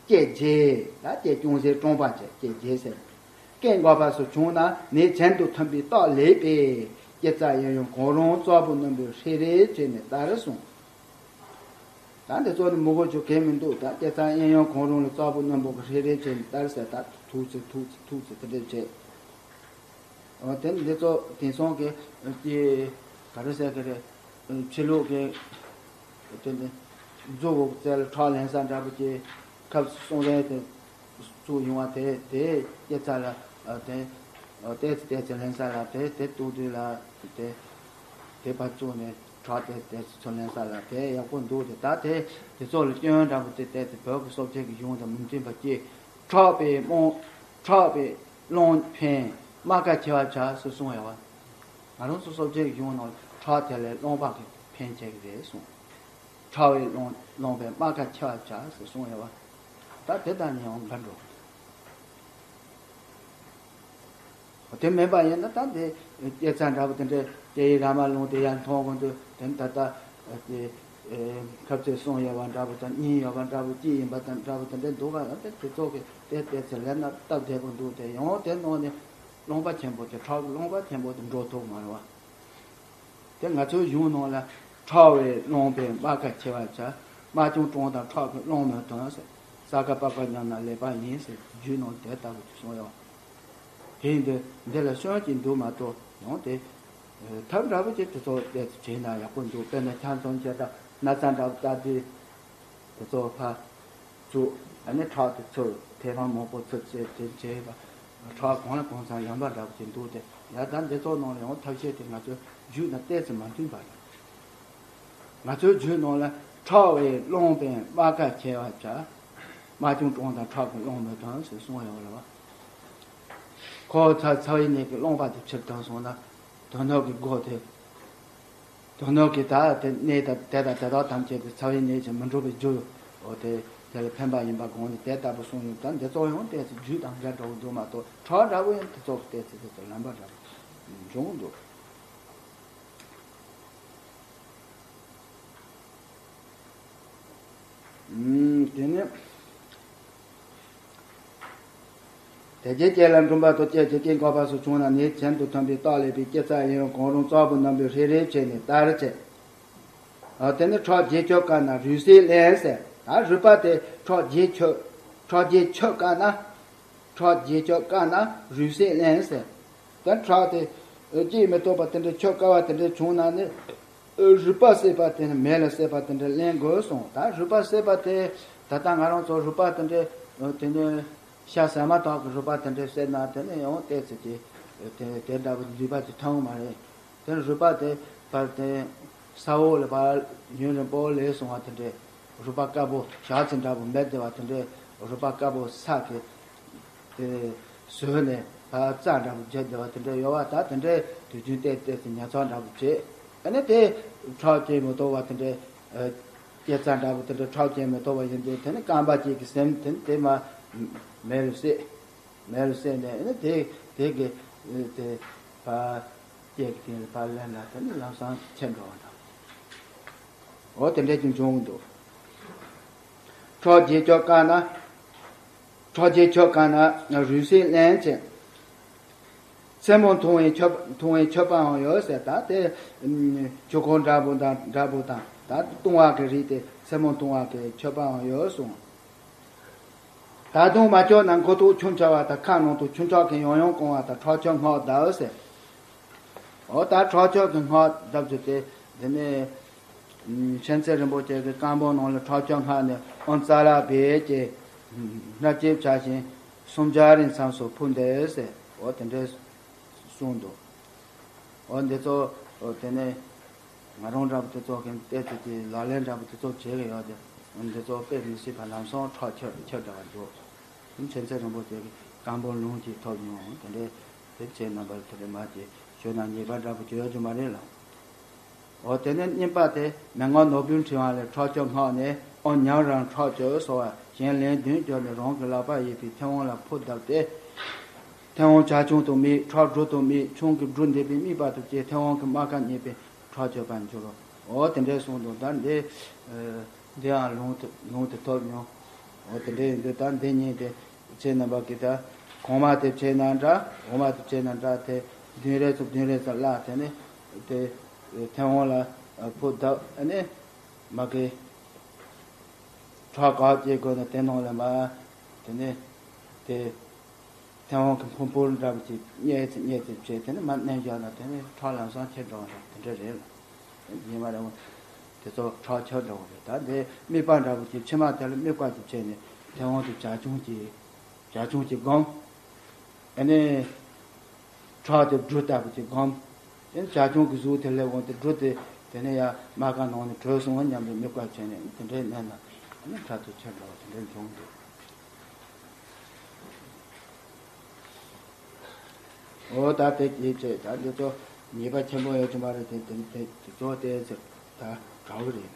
སྐྱེ་བརྒྱད། ད་སྐྱེ་ཅུང་ཟད་བཀྲོངས་པ་བྱས། སྐྱེ་བརྒྱད་ཟེར། སྐྱེ་འགག་པ་སོགས་བྱུང་ན་ནད་གྱེན་དུ་ཐིམ་པའི་རྟགས་ལེགས་པས། སྐྱེ་རྩ་གཡས་གཡོན་གང་རུང་རྩ་བུ་རྣོན་པོས་ཧྲིལ་རིལ་བྱས་ནས་གཏར་གསུངས། ད་འདི་ཚོ་ནི་མི་དགོས་རྒྱུ་གང་མི་འདུག། ད་སྐྱེ་རྩ་གཡས་གཡོན་གང་རུང་ལ་རྩ་བུ་རྣོན་པོ་གིས་ཧྲིལ་རིལ་བྱས་ནས་གཏར་ཟེར། ད་ཐུག་ཙེ་ཐུག་ཙེ་ཐུག་ཙེ་དེ་འདྲ་བྱས། འོ། དེ་འདི་ཚོ་དེང་སང་གི་ཀྱི་ག་རེ་ཟེར་གི་རེད། ཕྱི་ལོགས་ཀྱི་དེ་ནི་མཛོ་བོ་རྩེ་ལ་ཁྲག་ལེན་ས་འདྲ་པོ་ཅིག་ཁབ་སོང་རན་དེ་བཙུགས་ཡོང་བ་དེ་དེ་སྐྱེ་ཚ་ལ་དེ་ཏེ་ཙི་ཏེ་ཙི་ལེན་ས་ལ་དེ་དེ་ཏུ་ཏུ་ལ་དེ་དེ་ཕར་བཙུགས་ནས་ཁྲག་ཏེ་ཏེ་ཙི་ཚུར་ལེན་ས་ལ་དེ་ཡག་པོ་འདུག་དེ་ད་དེ་དེ་ཚོ་ལ་སྐྱོན་འདྲ་པོ་དེ་ཏེ་ཙི་བོད་ཀྱི་སྲོག་ཆགས་ཀྱི་གཞུང་དང་མི་མཐུན་པ་སྐྱེ། ཁྲག་པས་རློང་ཁྲག་པས་རློང་ཕན་རྨ་ཁ་འཁྱེར་བར་བྱ་ཟེར་གསུངས་ཡོད་བ། ང་རང་ཚོ་སྲོག་ཆགས་ཀྱི་གཞུང་ནང་ཁྲག་དེ་ལས་རློང་པ་གི་ཕན་ཆད་ཀྱི་རེད་གསུངས། ཁྲག་པས་རློང་རློང་པས་རྨ་ཁ་འཁྱེར་བར་བྱ་ཟེར་གསུངས་ཡོད་བ། ད་དེ་དང་ནི་ཡང་འགལ་འགྲོ། དེ་མིན་པ་ཡིན་ན་ད་དེ་སྐྱེ་ཚ་འདྲ་པོ་དེ་འདྲའི་སྐྱེ་ཡི་ར་མ་ལུང་དེ་ཡར་མཐོང་གོང་དུ་དེ་ད་ལྟ་དེ་ཁབ་རྩེ་གསུང་ཡོད་པ་འདྲ་པོ་དང་གཉིས་ཡོད་པ་འདྲ་པོ་གཅིག་ཡིན་པ་དང་འདྲ་པོ་དེ་འདྲའི་འདུག་ག་ལ་དེ་དེ་ཚོ་གི་དེ་ལྟས་ཚེ་ལས་ན་སྟབས་བདེ་པོ་འདུག་དེ་ཡང་དེ་ནང་ནས་རློང་པ་ཆེན་པོ་དེ་ཁྲག་རློང་པ་ཆེན་པོ་དེ་འགྲོ་ཐུབ་མ་རེད་བ། དེ་ང་ཚོའི་གཞུང་ནང་ལ་ཁྲག་པས་རློང་པས་རྨ་ཁ་འཁྱེར་བར་བྱ། རྨ་ཆུང་གྲོངས་དང་ཁྲག་གིས་རློང་མི་ཐོན་ཟེར། ས་ཀ་པ་ཀ་ཉམས་ན་ལེགས་པ་ཡིན་ཟེར་རྒྱུད་ནང་དེ་ལྟ་བུ་ཅིག་གསུངས་ཡོད། དེ་ཡིན་དུས་འདི་ལ་སྐྱོན་གྱི་འདུག་མ་གཏོགས་ཡང་དེ་ཐབས་འདྲ་པོ་ཅིག་དེ་ཚོ་ཏོག་ཙམ་བྱས་ན་ཡག་པོ་འདུག་དཔེར་ན་ཁྱམས་ཚང་ཁྱེར་དང་ན་ཚ་འདྲ་པོ་ལྟ་དུས། དེ་ཚོ་ཕར་བཙུགས། ཨ་ནི་ཁྲག་དེ་ཚུར་ཐེངས་མང་པོ་ཚུར་བཙལ་དེ་བྱས་པ། ཁྲག་གང་ལ་གང་འཚམ་ཡོང་པ་འདྲ་པོ་ཅིག་འདུག་སྟེ། ཡ་ད་འདི་ཚོ་ནང་ལ་ཡང་ཐབས་ཤེས་དེ་ང་ཚོའི་རྒྱུད་དང་ཏོག་ཙམ་མ་མཐུན་པ་རེད། ང་ཚོའི་རྒྱུད་ནང་ལ་ཁྲག་པས་རློང་པས་རྨ་ཁ་འཁྱེར་བར་བྱ། རྨ་ཆུང་གྲོངས་དང་ཁྲག་གིས་རློང་མི་ཐོན་ཟེར་གསུངས་ཡོད་རེད་བ། ཁོ་ཚ་ཚ་བའི་ནད་ཀྱིས་རློང་པ་དེ་ཕྱིར་བཏང་སོང་ན། དོན་དག་གི་སྒོ་དེ། དོན་དག་གི་ད་དེ་གནས་དང་དེ་དང་དེ་དག་ཐམས་ཅད་དེ་ཚ་བའི་གནས་ཀྱི་མི་འགྲོ་བའི་རྒྱུ། འོ་དེ་དེ་ལ་ཕན་པ་ཡིན་པ་དགོངས་ནས་དེ་ལྟ་བུ་གསུངས་ཡོད། ད་འདི་ཚོ་ཡང་ཏོག་ཙམ་རྒྱུད་དང་འགལ་འགྲོ་གི་འདུག་མ་གཏོགས་ཁྲག་འདྲ་བོ་ཡང་དེ་ཚོ་གི་ཏོག་ཙམ་དེ་ཚོ་ལམ་པ་འདྲ་བོ་འབྱུང་གི་འདུག་ཨུམ། དེ་ནས། དེ་རྗེས་ཀྱེ་ལ་འགྲོན་པ་དང་བཅས་ཀྱི་སྐྱེ་འགོག་པ་སོགས་བྱུང་ན་ནད་གཞན་དང་མཐུན་པའི་རྟགས་ལས་པའི་སྐྱེ་ཚ་ཡིན་རུང་གང་རུང་གཙོ་བོ་རྣམ་པའི་ཧྲིལ་རིལ་བྱས་ནས་ལྟར་བྱེད། ཨ་དེ་ནི་ཁྲག་བརྒྱད་ཅུ་བཀག་ན་རུས་སེལ་ལེན་ཟེར། ད་རུས་པ་དེ་ཁྲག་བརྒྱད་ཅུ་ཁྲག་བརྒྱད་ཅུ་བཀག་ན། ཁྲག་བརྒྱད་ཅུ་བཀག་ན་རུས་སེལ་ལེན་ཟེར། ད་ཁྲག་དེ་སྐྱེ་མི་ཐུབ་པ་དེ་འདྲ་ཆུ་བཀག་པ་དེ་འདྲ་བྱུང་ན་ནི། རུས་པ་བསྲེགས་པ་དེ་ནི་མེ་ལ་བསྲེགས་པ་དེ་འདྲ་ལེན་དགོས་གསུངས། ད་རུས་པ་བསྲེགས་པ་དེ་ད་ལྟ་ང་རང་ཚོ་རུས་པ་དེ་འདྲ་དེ་ནི་ཤ་ཟ་མ་ཐག་གི་རུས་པ་དེ་འདྲ་བསྲེགས་ན་དེ་ནི་ཡང་ཏོག་ཙམ་གྱི་དེ་དེ་འདྲ་བའི་ནུས་པ་དེ་ཐོན་མ་རེད། དེ་ནི་རུས་པ་དེ་ཕར་དེ་ས་འོག་ལ་ཕར་ཡུན་རིང་པོ་ལས་སོང་བ་དེ་འདྲ་རུས་པ་དཀར་པོ་ཞག་ཚི་འདྲ་པོ་མེད་བསྡད་པ་དེ་འདྲ་རུས་པ་དཀར་པོ་ས་གི་དེ་ཟོས་ནས་ཕར་རྩ་འདྲ་པོ་བརྗེ་བསྡད་པ་དེ་འདྲ་ཡོད་པ། ད་དེ་འདྲའི་དུས་རྒྱུན་ཏོག་ཙམ་ཉར་ཚགས་འདྲ་པོ་བྱེད། ཨ་ནི་དེ་ཁྲག་སྐྱེ་མི་ཐུབ་པ་དེ་འདྲའི་སྐྱེ་རྩ་འདྲ་པོ་དེ་འདྲ་ཁྲག་སྐྱེ་མི་ཐུབ་པ་ཡིན་དུས་དེ་ནི་རྐང་པ་གཅིག་གི་ཟེམ་དེ་ནི་དེ་མ་མེ་རུ་བསྲེགས། མེ་རུ་བསྲེགས་ནས་ཨ་ནི་དེ་དེ་གི་དེ་ཕར་སྐྱེ་གི་དེ་ཕར་ལེན་ན་དེ་ནི་ལམ་སང་ཁྱེར་འགྲོ་བ་འདྲ། འོ་དེ་འདྲ་ཅིག་འབྱུང་གི་འདུག་ཁྲག་བརྒྱད་ཅུ་བཀག་ན། ཁྲག་བརྒྱད་ཅུ་བཀག་ན་རུས་སེལ་ལེན་བྱེད། མཚན་མོ་འཐུང་བའི་མཆོད་འཐུང་བའི་མཆོད་པའང་ཡོད་ཟེར། ད་དེ་ཆུ་ཁོལ་འདྲ་པོ་དང་འདྲ་པོ་དང་ད་བཏུང་བ་གི་རིགས་དེ་མཚན་མོ་འཐུང་བ་གི་མཆོད་པའང་ཡོད་གསུངས། ད་དུང་མ་ཆོད་ན་མགོ་ཐོག་ཆུ་འཕྱར་བ་དང་ཁ་ནང་དུ་ཆུ་འཕྱར་གྱིས་ཡང་ཡང་བཀང་བ་དང་ཁྲག་ཆུ་སྔགས་བཟླ་ཟེར། འོ་ད་ཁྲག་ཆུ་གི་སྔགས་བཟླ་རྒྱུ་དེ་འདི་ནི། མཁྱེན་བརྩེ་རིན་པོ་ཆེ་གི་བཀའ་འབུམ་ནང་ལ་ཁྲག་ཆུ་སྔགས་ནི་ཨོཾ་ཙཱ་ར་བྷེ་ཀྱེ། སྣ་བརྒྱད་བྱ་ཞིང་སུམ་བརྒྱ་རིང་མཚམས་སུ་ཕུལ་འདོད་ཟེར། འོ་དེ་འདྲའི་གསུངས་འདུག་འོ་འདི་ཚོ་འོ་དེ་ནས་ང་རང་འདྲ་པོ་དེ་ཚོ་གི་ཏོག་ཙམ་གྱི་ལག་ལེན་འདྲ་པོ་དེ་ཚོ་བྱེད་གི་ཡོད་དེ། འོ་འདི་ཚོ་དཔེ་མི་སྲིད་པ་ལམ་སང་ཁྲག་ཆུ་ཆུ་འདྲ་བ་འདུག་མཁྱེན་བརྩེ་རིན་པོ་ཆེ་གི་བཀའ་འབུམ་ལུང་གཅིག་ཐོབ་མྱོང་། དེ་འདྲའི་དེ་ཁྱེད་རྣམ་པར་དེ་འདྲའི་མ་ཅིག་ཞུས་ན་ཉེས་པ་འདྲ་པོ་ཅིག་ཡོད་རྒྱུ་མ་རེད་ལགས། འོ་དེ་ནས་གཉིས་པ་དེ་མན་ངག་ནོར་བུའི་ཕྲེང་བ་ལས་ཁྲག་ཆུ་སྔགས་ནི་ཨོཾ་ཉམས་རང་ཁྲག་ཆུ་སོགས་པ་གཞན་ལན་བདུན་བརྒྱབ་ནས་རང་གི་ལག་པ་གཡས་པའི་མཐེ་བོང་ལ་ཕུ་བཏབ་སྟེ། མཐེ་བོང་བྱ་ཁྱུང་དུ་དམིགས། ཁྲག་སྦྲུལ་དུ་དམིགས། ཁྱུང་གི་སྦྲུལ་འདེབས་པའི་དམིགས་པ་དང་བཅས་མཐེ་བོང་གི་རྨ་ཁ་མཉེས་པས་ཁྲག་ཆོད་པར་འགྱུར་རོ། འོ་དེ་འདྲའི་གསུངས་འདུག་ད་འདི་འདིའང་ལུང་དུ་ལུང་དུ་ཐོབ་མྱོང་། འོ་དེ་འདྲའི་ཡིན་དུས་ད་འདི་གཉིས་དེ་ཁྱེད་རྣམ་པ་གིས་ད་གོང་མ་དེ་བྱས་ན་འདྲ། འོག་མ་དེ་བྱས་ན་འདྲ། དེ་བདུན་རེ་ཙམ་བདུན་རེ་ཙམ་བརླག་དེ་ནས་དེ་མཐེ་བོང་ལ་ཕུ་བཏབ་ཨ་ནི་མ་གི་ཁྲག་ག་སྐྱེ་དགོས་ན་དེ་ནང་ལ་མ་དེ་ནས་དེ། མཐེ་བོང་གི་ཕུར་ཕུར་འདྲ་པོ་ཅིག་མཉེ་ཙམ་མཉེ་ཙམ་བྱས་དེ་ནས་མར་མནན་བཞག་ན་དེ་ནས་ཁྲག་ལམ་སང་ཁྱེར་འགྲོ་བ་འདྲ་དེ་འདྲ་རེད་ལ། ཡིན་མ་རེད། དེ་ཚོ་ཁྲག་ཆུ་འདྲ་བོ་རེད། ད་འདི་དམིགས་པ་འདྲ་བོ་ཅིག་མཆིལ་མ་དེ་ལ་དམིགས་པ་ཅིག་བྱས་ནས་མཐེ་བོང་དེ་བྱ་ཁྱུང་གི་བྱ་ཁྱུང་གི་སྒོམ། ཨ་ནི་ཁྲག་དེ་སྦྲུལ་ལྟ་བུ་ཅིག་སྒོམ། དེ་ནི་བྱ་ཁྱུང་གི་གཟུགས་དེ་སླེབས་འོང་དེ་སྦྲུལ་དེ་དེ་ནས་ཡར་རྨ་ཁ་ནང་ནས་བྲོས་སོང་སྙམ་པའི་དམིགས་པ་བྱས་ནས་དེ་འདྲའི་མནན་ན་ཨ་ནི་ཁྲག་དེ་ཆུ་འདྲ་བོ་དེ་འདྲའི་འབྱུང་འདུག་འོ་ད་དེ་སྐྱེས་བྱས་ད་འདི་ཚོ་ཉེས་པ་ཆེན་པོ་ཡོད་ཀྱི་མ་རེད། དེ་དེ་དེ་དེ་ཚོ་དེ་ཟེར་ད་དྲག་གི་རེད།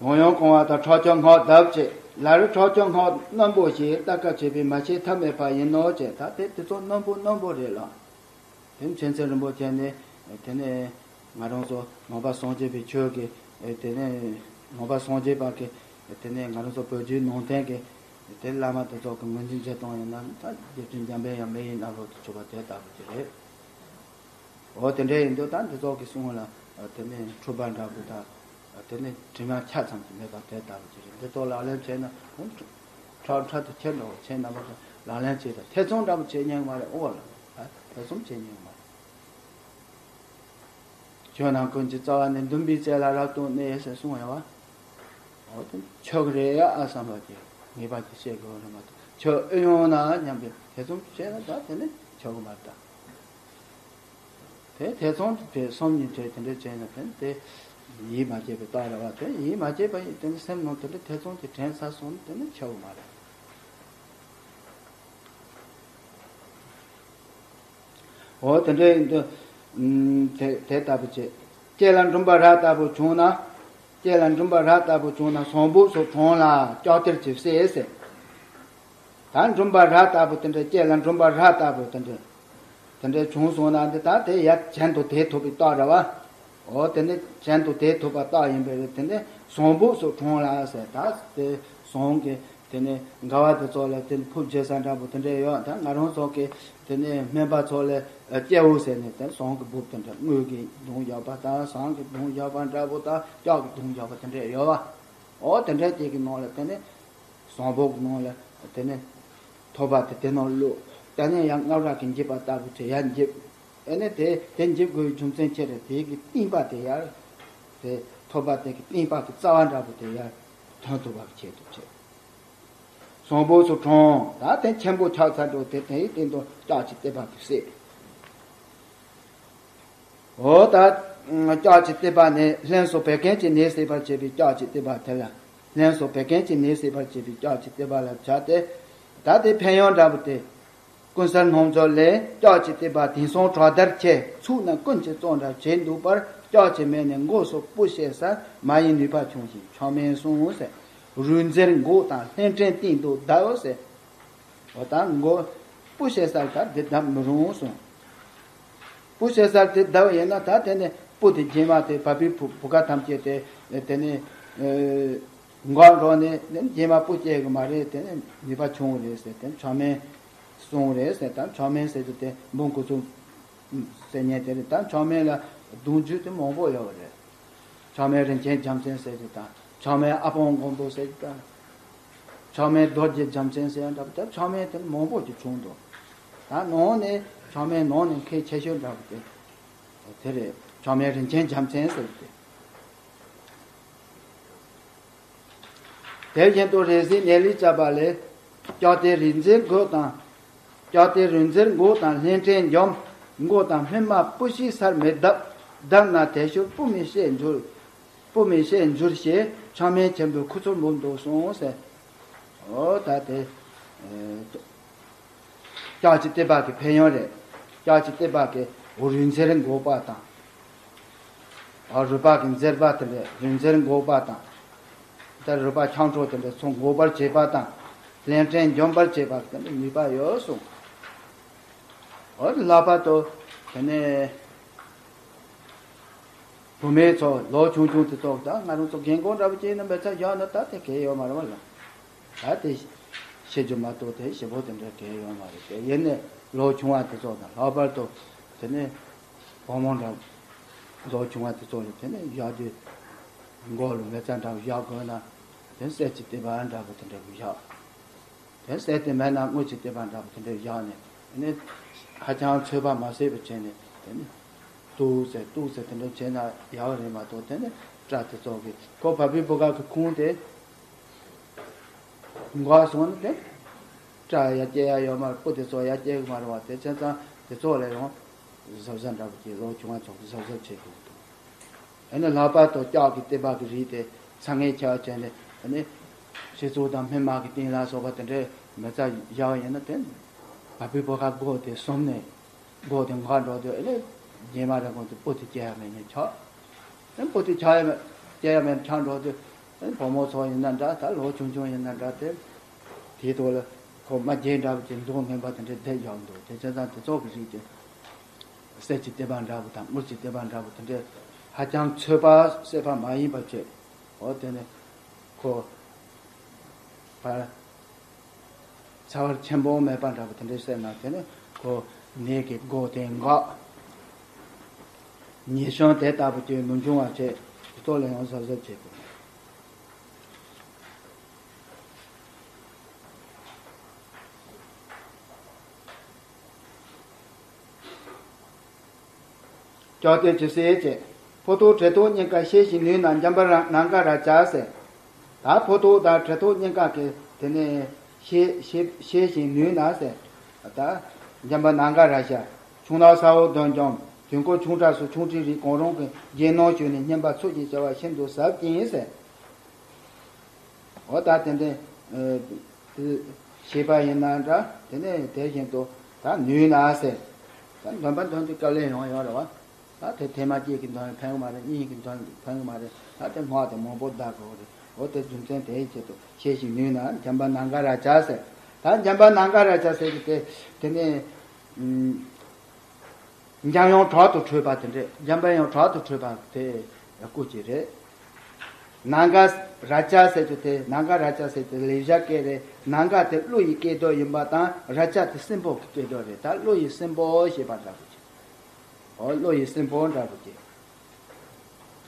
ཡང་ཡང་གང་བ་དང་ཁྲག་ཆུ་སྔགས་གདབ་བྱས། ལ་རེ་ཁྲག་ཆུ་སྔགས་རྣོན་པོ་ཞིག་ལྟ་སྐབས་བྱེད་པས་མ་ཆད་ཐབས་མེད་པ་ཡིན་ནོ་ཅེས། ད་དེ་དེ་ཚོ་རྣོན་པོ་རྣོན་པོ་རེད་ལ། དེ་མཚན་ཚེ་རིང་པོ་བྱས་ནས་དེ་ནས་ང་རང་ཚོ་ནང་པ་སངས་རྒྱས་པའི་ཆོས་ཀྱི་དེ་ནས་ནང་པ་སངས་རྒྱས་པ་གི་དེ་ནས་ང་རང་ཚོ་བོད་བརྒྱུད་ནང་བསྟན་གྱི་དེ་བླ་མ་དེ་ཚོ་གི་ངོས་འཛིན་བྱེད་སྟངས་ཡིན་ན་ད་རྗེ་བཙུན་འཇམ་དཔལ་དབྱངས་མི་ཡི་རྣམ་རོལ་དུ་གྱུར་པ་དེ་ལྟ་བུ་ཅིག་རེད། འོ་དེ་འདྲ་ཡིན་དུས་ད་འདི་ཚོ་གི་གསུང་ལ་དེ་ནས་འཁྲུལ་པ་འདྲ་བོ་དང་དེ་ནས་དྲི་མ་ཆ་ཙམ་གྱི་མེད་པ་དེ་ལྟ་བུ་ཅིག་རེད། འདི་ཚོ་ལག་ལེན་བྱས་ན་ཁྲག་ཁྲག་ཏུ་ཁྱེར་འགྲོ་བ་བྱས་ན་མ་གཏོགས་ལག་ལེན་བྱས་དང་ཐེ་ཚོམ་འདྲ་བོ་བྱེད་ཉན་མ་རེད། ཨོ་ལ་ད་ཐེ་ཚོམ་བྱེད་ཉན་མ་རེད། ཆོས་རྣམས་ཀུན་གྱི་རྩ་བ་ནི། འདུན་པའི་རྩེ་ལ་རབ་ཏུ་གནས་ཟེར་གསུངས་ཡོད་བ། འོ་དེ་ཆོག་གི་རེད་ཨ་བསམ་པ་ཅིག་ངེས་པ་ཅིག་བཤད་དགོས་རེད་མ་གཏོགས་ཆོག་ཨེ་ཡོང་ན་སྙམ་པའི་ཐེ་ཚོམ་བྱས་ན་ད་དེ་ནི་ཆོག་གི་མ་རེད་ད། དེ་ཐེ་ཚོམ་དེ་སོམ་ཉི་ཐོས་དེ་འདྲ་བྱས་ན་དེ་ནི་དེ་ཡིད་མ་ཆེས་པའི་རྟགས་རེད་བ། དེ་ཡིད་མ་ཆེས་པ་ཡིན་དེ་ནི་སེམས་ནང་དེ་འདྲ་ཐེ་ཚོམ་དེ་དྲན་ཚར་སོང་ན་དེ་ནི་ཆོག་གི་མ་རེད། འོ་དེ་འདྲ་ཡིན་དུས། ཨུམ། དེ་དེ་ལྟ་བུ་བྱེད། ལྕེ་ལ་འབྲུམ་པ་རྭ་ལྟ་བུ་བྱུང་ན། ལྕེ་ལ་འབྲུམ་པ་རྭ་ལྟ་བུ་བྱུང་ན་ཟངས་བུག་སོགས་དྲངས་ལ་ལྕགས་ཐེར་གྱིས་བསད་ཟེར། ད་འབྲུམ་པ་རྭ་ལྟ་བུ་དེ་འདྲ་ལྕེ་ལ་འབྲུམ་པ་རྭ་ལྟ་བུ་དེ་འདྲ་དེ་འདྲ་བྱུང་སོང་ན་འདི་ད་དེ་ཡར་གྱེན་དུ་དེད་ཐུབ་པའི་རྟགས་རེད་བ། འོ་དེ་ནི་གྱེན་དུ་དེད་ཐུབ་པ་རྟགས་ཡིན་པས་རེད། དེ་ནི་ཟངས་བུག་སོགས་དྲངས་ལ་ཟེར། ད་དེ་ཟངས་ཀྱི་དེ་ནས་མགར་བ་དེ་ཚོ་ལ་དེ་ནས་ཕུབ་རྒྱག་ས་འདྲ་པོ་དེ་འདྲ་ཡོད། ད་ང་རང་ཚོ་གི་དེ་ནས་སྨན་པ་ཚོ་ལ་སྐྱེ་བོ་ཟེར་ནས་དེ་ཟངས་ཀྱི་ཕུབ་དེ་འདྲ། དངུལ་གྱི་མདུང་བཞག་པ་དང་ཟངས་ཀྱི་མདུང་བཞག་པ་འདྲ་པོ་དང་ལྕགས་ཀྱི་མདུང་བཞག་པ་དེ་འདྲ་ཡོད་བ། འོ་དེ་འདྲ་དེ་གི་ནང་ལ་དེ་ནས་ཟངས་ཕུབ་གི་ནང་ལ་དེ་ནས་ཐོད་པ་དེ་དེ་ནང་བླུགས། དེ་ནས་ཡང་སྔར་ར་གི་འཇིབ་པ་ལྟ་བུ་དེ་ཡར་འཇིབ། ཨེ་ནས་དེ་དེ་འཇིབ་དགོས་རྒྱུ་མཚན་ཅི་རེད། དེ་གི་གཏིང་པ་དེ་ཡར། དེ་ཐོད་པ་དེ་གི་གཏིང་པ་གི་རྩ་བ་འདྲ་པོ་དེ་ཡར་ཐོན་ཐུབ་པ་གི་ཆེད་དུ་བྱས། ཟངས་བུག་སོགས་དྲངས། ད་དེ་ཆེན་པོ་ཆགས་ཚར་འགྲོ་དེ་དེའི་སྟེང་དུ་ལྕགས་ཀྱི་ཐེབས་པ་གིས་བསད། འོ་ད་ལྕགས་ཀྱི་ཐེབས་པ་ནི་ལྷན་སོགས་བད་ཀན་གྱི་ནད་སེལ་བར་བྱེད་པའི་ལྕགས་ཀྱི་ཐེབས་པ་དེ་ལ། ལྷན་སོགས་བད་ཀན་གྱི་ནད་སེལ་བར་བྱེད་པའི་ལྕགས་ཀྱི་ཐེབས་པ་ལ་བྱ་སྟེ། ད་དེ་ཕན་ཡོན་འདྲ་པོ་དེ། ཀུན་གསལ་སྣང་མཛོད་ལས། ལྕགས་ཀྱི་ཐེབས་པ་དེང་སང་དྲག་དར་ཆེ། ཚུགས་ན་ཀུན་གྱིས་བཙོང་འདྲ་བྱེད་འདུག་པར། ལྕགས་ཀྱི་མེ་ནི་མགོ་སོགས་སྤུ་བཤད་སར། མ་ཡིན་ནུས་པ་ཆུང་ཞིང་ཆགས་མེད་གསུངས་ཟེར། རུས་འཛེར་མགོ་དང་ལྷན་ཕྲེང་སྟེང་དུ་བརྡབ་ཟེར། འོ་ད་མགོ་སྤུ་བཤད་སར་ད་འདི་བརྡབ་མི་རུང་གསུངས། སྤུ་བཤད་སར་དེ་བརྡབ་ཡིན་ན་ད་དེ་ནས་སྤུ་དེ་རྗེས་མ་དེ་བ་སྤུའི་བུ་བུ་ག་ཐམས་ཅད་དེ་དེ་ནས་འགག་འགྲོ་ནས་ནས་རྗེས་མ་སྤུ་སྐྱེ་གི་མ་རེད། དེ་ནས་ནུས་པ་ཆུང་རེད་ཟེར། དེ་ཆགས་མེད་གསུངས་རེད་ཟེར། ད་ཆགས་མེད་ཟེར་དུས་དེ་འབུམ་སྐུ་གསུམ་ཟེར་མཁན་དེ་རེད། ད་ཆགས་མེད་ལ་གདུང་རྒྱུད་དེ་མང་པོ་ཡོད་རེད། ཆགས་མེད་རིན་ཆེན་རྒྱལ་མཚན་ཟེར་གྱི་དང་། ཆགས་མེད་ཨ་དཔལ་མགོན་པོ་ཟེར་གྱི་དང་། ཆགས་མེད་རྡོ་རྗེ་རྒྱལ་མཚན་ཟེར་ཡང་འདྲ་པོ་དེ་ཆགས་མེད་དེ་མང་པོ་ཅིག་བྱུང་འདུག་ད་ནང་ནས་ཆགས་མེད་ནང་ནས་མཁས་ཆེ་ཤོས་འདྲ་པོ་དེ་དེ་རེད། ཆགས་མེད་རིན་ཆེན་རྒྱལ་མཚན་ཟེར་གྱི་དེ། དེ་བཞིན་དུ་རས་གཟིགས་ནེ་ལི་ཙ་པ་ལས། ལྕགས་ཐེར་རུས་འཛེར་མགོ་དང་། ལྕགས་ཐེར་རུས་འཛེར་མགོ་དང་ལྷན་ཕྲེང་འཇོམས། མགོ་དང་སྨིན་མ་སྤུ་ཤི་སར་མེ་བརྡབ། བརྡབ་ན་དེ་ཤུལ་སྤུ་མེ་ཤེས་འགྱུར། སྤུ་མེ་ཤེས་འགྱུར་ཞེས་ཆགས་མེད་ཆེན་པོའི་ཁུ་ཚུར་འབུབས་འདུག་གསུངས་ཟེར། འོ་ད་དེ། ཨེ། ལྕགས་ཀྱི་ཐེབས་པ་གི་ཕན་ཡོན་རེད། ལྕགས་ཀྱི་ཐེབས་པ་གི་རུས་འཛེར་འགོག་པ་དང་། ཨ། རུས་པ་གི་འཛེར་པ་དེ་འདྲ་རུས་འཛེར་འགོག་པ་དང་། ད་རུས་པ་འཁྱང་འཕྲོག་དེ་འདྲ་ཚོ་འགོག་པར་བྱེད་པ་དང་། ལྷན་ཕྲེང་འཇོམས་པར་བྱེད་པ་དེ་འདྲ་ནུས་པ་ཡོད་གསུངས། འོ་ལྷག་པར་དུ་དེ་ནས། བུད་མེད་ཚོ་ལོ་ཆུང་ཆུང་དེ་ཚོ་ད་ང་རང་ཚོ་རྒན་གོག་འདྲ་པོ་ཅིག་ཡིན་ན་མི་ཚེ་བཞག་ན་ད་དེ་གལ་ཡོད་མ་རེད་བ་ལ། ད་དེ་ཤེས་རྒྱུ་མ་གཏོགས་དེ་ཞེ་པོ་དེ་འདྲ་གལ་ཡོད་མ་རེད་དེ། ཡིན་ནའི་ལོ་ཆུང་བ་དེ་ཚོ་དང་ལྷག་པར་དུ་དེ་ནས་བུ་མོ་འདྲ་ལོ་ཆུང་བ་དེ་ཚོ་ལ་དེ་ནས་བཞག་རྒྱུ་མགོ་ལ་མི་ཚེ་འདྲ་བཞག་དགོས་ན་དེ་གསེར་གྱི་ཐེབས་པ་འདྲ་པོ་དེ་འདྲ་བཞག་དེ་གསེར་དེ་མེད་ན་དངུལ་གྱི་ཐེབས་པ་འདྲ་པོ་དེ་འདྲ་བཞག་ནས་དེ་ནས་ཧ་ཅང་ཚོད་དཔག་མ་བྱས་པ་བྱས་ནས་དེ་ནས་ ཏུག་ཟེར་ཏུག་ཟེར་དེ་འདྲ་བྱས་ན་ཡག་རེད་མ་གཏོགས། དེ་ནི་སྐྲ་དེ་ཚོ་གི་ཁོ་བ་སྤུའི་བུ་ག་གི་ཁུང་དེ་འགག་སོང་ན་དེ་སྐྲ་ཡར་སྐྱེ་ཡ་ཡོད་མ་རེད། སྤུ་དེ་ཚོ་ཡར་སྐྱེ་གི་མ་རེད་བ། དེ་བྱས་ཙང་དེ་ཚོ་ལ་ཡང་གཟབ་གཟབ་འདྲ་པོ་ཅིག་ལོ་ཆུང་བ་ཚོ་གི་གཟབ་གཟབ་བྱེད་དགོས་འདུག་ཨ་ནི་ལྷག་པར་དུ་ལྕགས་ཀྱི་སྟེགས་པ་གི་རིགས་དེ་ཚ་ངེས་ཆེ་བ་བྱས་ནས། ཨ་ནི་སྤྱི་ཚོགས་དང་སྨིན་མ་གི་སྟེང་ལ་སོགས་པ་དེ་འདྲའི་མི་ཚ་བཞག་ཡིན་ན་དེ་བ་སྤུའི་བུ་ག་སྒོ་དེ་ཟུམ་ནས། སྒོ་དེ་འགག་འགྲོ་དུས་ཨེ་ལས་རྗེས་མ་རེ་སྒོ་དེ་སྤུ་དེ་སྐྱེ་ཡ་མེད་ནས་ཆགས། ཨེ་སྤུ་དེ་ཆགས་ཡ་མེད་སྐྱེ་ཡ་མེད་ཆགས་འགྲོ་དུས། ཨེ་བུ་མོ་ཚོ་ཡིན་ན་འདྲ། ད་ལོ་ཆུང་ཆུང་ཡིན་ན་འདྲ། དེ་དེའི་ཐོག་ལ་ཁོ་མ་རྒྱས་འདྲ་བོ་ཅིག་མདོག་ངན་པ་དེ་འདྲའི་བསྡད་ཡོང་འདུག་དེ་བྱས་ཙང་དེ་ཚོ་གི་རིགས་དེ་གསེར་གྱི་སྟེགས་པ་འདྲ་བོ་དང་དངུལ་གྱི་སྟེགས་པ་འདྲ་བོ་དེ་འདྲའི་ཧ་ཅང་ཚོས་པ་སྲེད་པ་མ་ཡིན་པ་བྱས། འོ་དེ་ནི་ཁོ་ཕར་ཚ་བ་ཆེན་པོ་མེད་པ་འདྲ་བོ་དེ་འདྲའི་བསྲེས་ན་དེ་ནི་ཁོ་ནད་ཀྱི་སྒོ་དེ་འགག་ཉེས་ཤོང་དེ་ལྟ་བུ་ཅིག་མི་འབྱུང་བ་བྱས། ལྟོ་ལ་ཡང་གཟབ་གཟབ་བྱེད་དགོས། ཅོག་ཙེ་ཇི་སྲིད་བྱས། ཕོ་ཏོ་གྲི་ཐོག་སྙིང་ག་ཤེས་ཤིང་ནུས་ན་འཇམ་པ་ར་ནམ་མཁའ་ར་ཅག་ཟེར། ད་ཕོ་ཏོ་དང་གྲི་ཐོག་སྙིང་ག་གི་དེ་ནས་ཤེས་ཤེས་ཤེས་ཤིང་ནུས་ན་ཟེར། ད་འཇམ་པ་ནམ་མཁའ་ར་ཤ། ཆུང་ལ་ས་འོག་འདོན་ཀྱང་དུས་འཁོར་ཆུང་དྲགས་སུ་ཆུང་འདྲིས་རིགས་གང་རུང་གི་རྒྱན་སྣང་བྱོས་ནས་སྙན་པ་ཚུགས་ཀྱི་བྱ་བ་ཤིན་ཏུ་ཟབ་ཅིང་ཟེར། འོ་ད་དེ་འདྲའི་ཨ་དེ་ཤེས་པ་ཡིན་ན་འདྲ། དེ་ནས་དེ་བཞིན་དུ་ད་ནུས་ན་ཟེར། ད་འདོན་པ་འདོན་དུས་དཀའ་ལས་ཡོང་ཡོད་རེད་བ། ད་དེ་ཐེངས་མ་གཅིག་གིས་འདོན་ཕན་གི་མ་རེད། གཉིས་ཀྱིས་འདོན་ཕན་གི་མ་རེད། ད་དེ་སྔགས་དེ་མང་པོ་བཟླ་དགོས་རེད། འོ་དེ་རྒྱུ་མཚན་དེའི་ཆེད་དུ་ཤེས་ཤིང་ནུས་ན་འཇམ་པ་ནམ་མཁའ་ར་ཅག་ཟེར། ད་འཇམ་པ་ནམ་མཁའ་ར་ཅག་ཟེར་གི་དེ་དེ་ནས་ཨུམ། འཇམ་དབྱངས་དྲག་ཏུ་ཁྲོས་པ་དེ་འདྲས། འཇམ་པ་དབྱངས་དྲག་ཏུ་ཁྲོས་པ་དེ་སྐུ་གཅིག་རེད། ནམ་མཁའ་ར་ཅག་ཟེར་རྒྱུ་དེ། ནམ་མཁའ་ར་ཅག་ཟེར་དེ་ལེགས་སྦྱར་སྐད་རེད། ནམ་མཁའ་དེ་ཀླུ་ཡི་སྐད་དོད་ཡིན་པ་དང་། ར་ཅག་དེ་སྲིན་པོ་གི་སྐད་དོད་རེད། ད་ཀླུ་ཡི་སྲིན་པོ་ཞེས་པ་འདྲ་པོ་ཅིག་འོ་ཀླུ་ཡི་སྲིན་པོ་འདྲ་པོ་ཅིག་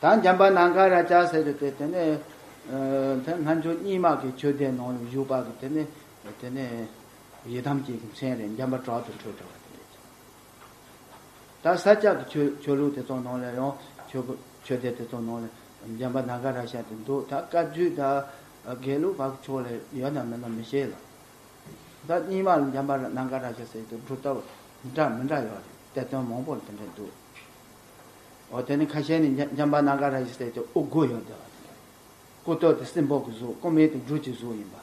ད་འཇམ་པ་ནམ་མཁའ་ར་ཅག་ཟེར་རྒྱུ་དེ་དེ་ནས་ཨ་དེ་སྔ་འགྱུར་རྙིང་མ་གི་ཆོས་སྡེ་ནང་ལ་བཞུགས་པ་གི་དེ་ནས་དེ་ནས་ཡི་དམ་གཅིག་གི་མཚན་རེད། འཇམ་པ་དྲག་ཏུ་ཁྲོས་འདྲ་བ་དེ་རེད། ད་ས་སྐྱ་གི་ཆོས་ཆོས་ལུགས་དེ་ཚོ་ནང་ལ་ཡང་ཆོས་ཆོས་སྡེ་དེ་ཚོ་ནང་ལ་འཇམ་པ་ནམ་མཁའ་ར་ཤ་དེ་འདུག་ད་བཀའ་བརྒྱུད་དང་དགེ་ལུགས་པ་གི་ཕྱོགས་ལ་ཡོད་ན་མེད་ན་མི་ཤེས་ལ། ད་རྙིང་མ་ལ་འཇམ་པ་ནམ་མཁའ་ར་ཤ་ཟེར་དུས་སྒྲུབ་ཐབས་འདྲ་མི་འདྲ་ཡོད་རེད། གཏེར་སྟོན་མང་པོ་ལ་དེ་འདྲ་འདུག་འོ་དེ་ནི་ཁ་ཤས་ནི་འཇམ་འཇམ་པ་ནམ་མཁའ་ར་ཤ་ཟེར་དུས་དབུ་དགུ་ཡོད་བསྡད་པ་དེ་འདྲ། སྐུ་སྟོད་དེ་སྲིན་པོ་གི་གཟུགས། སྐུ་སྨད་དེ་སྦྲུལ་གྱི་གཟུགས་ཡིན་པ།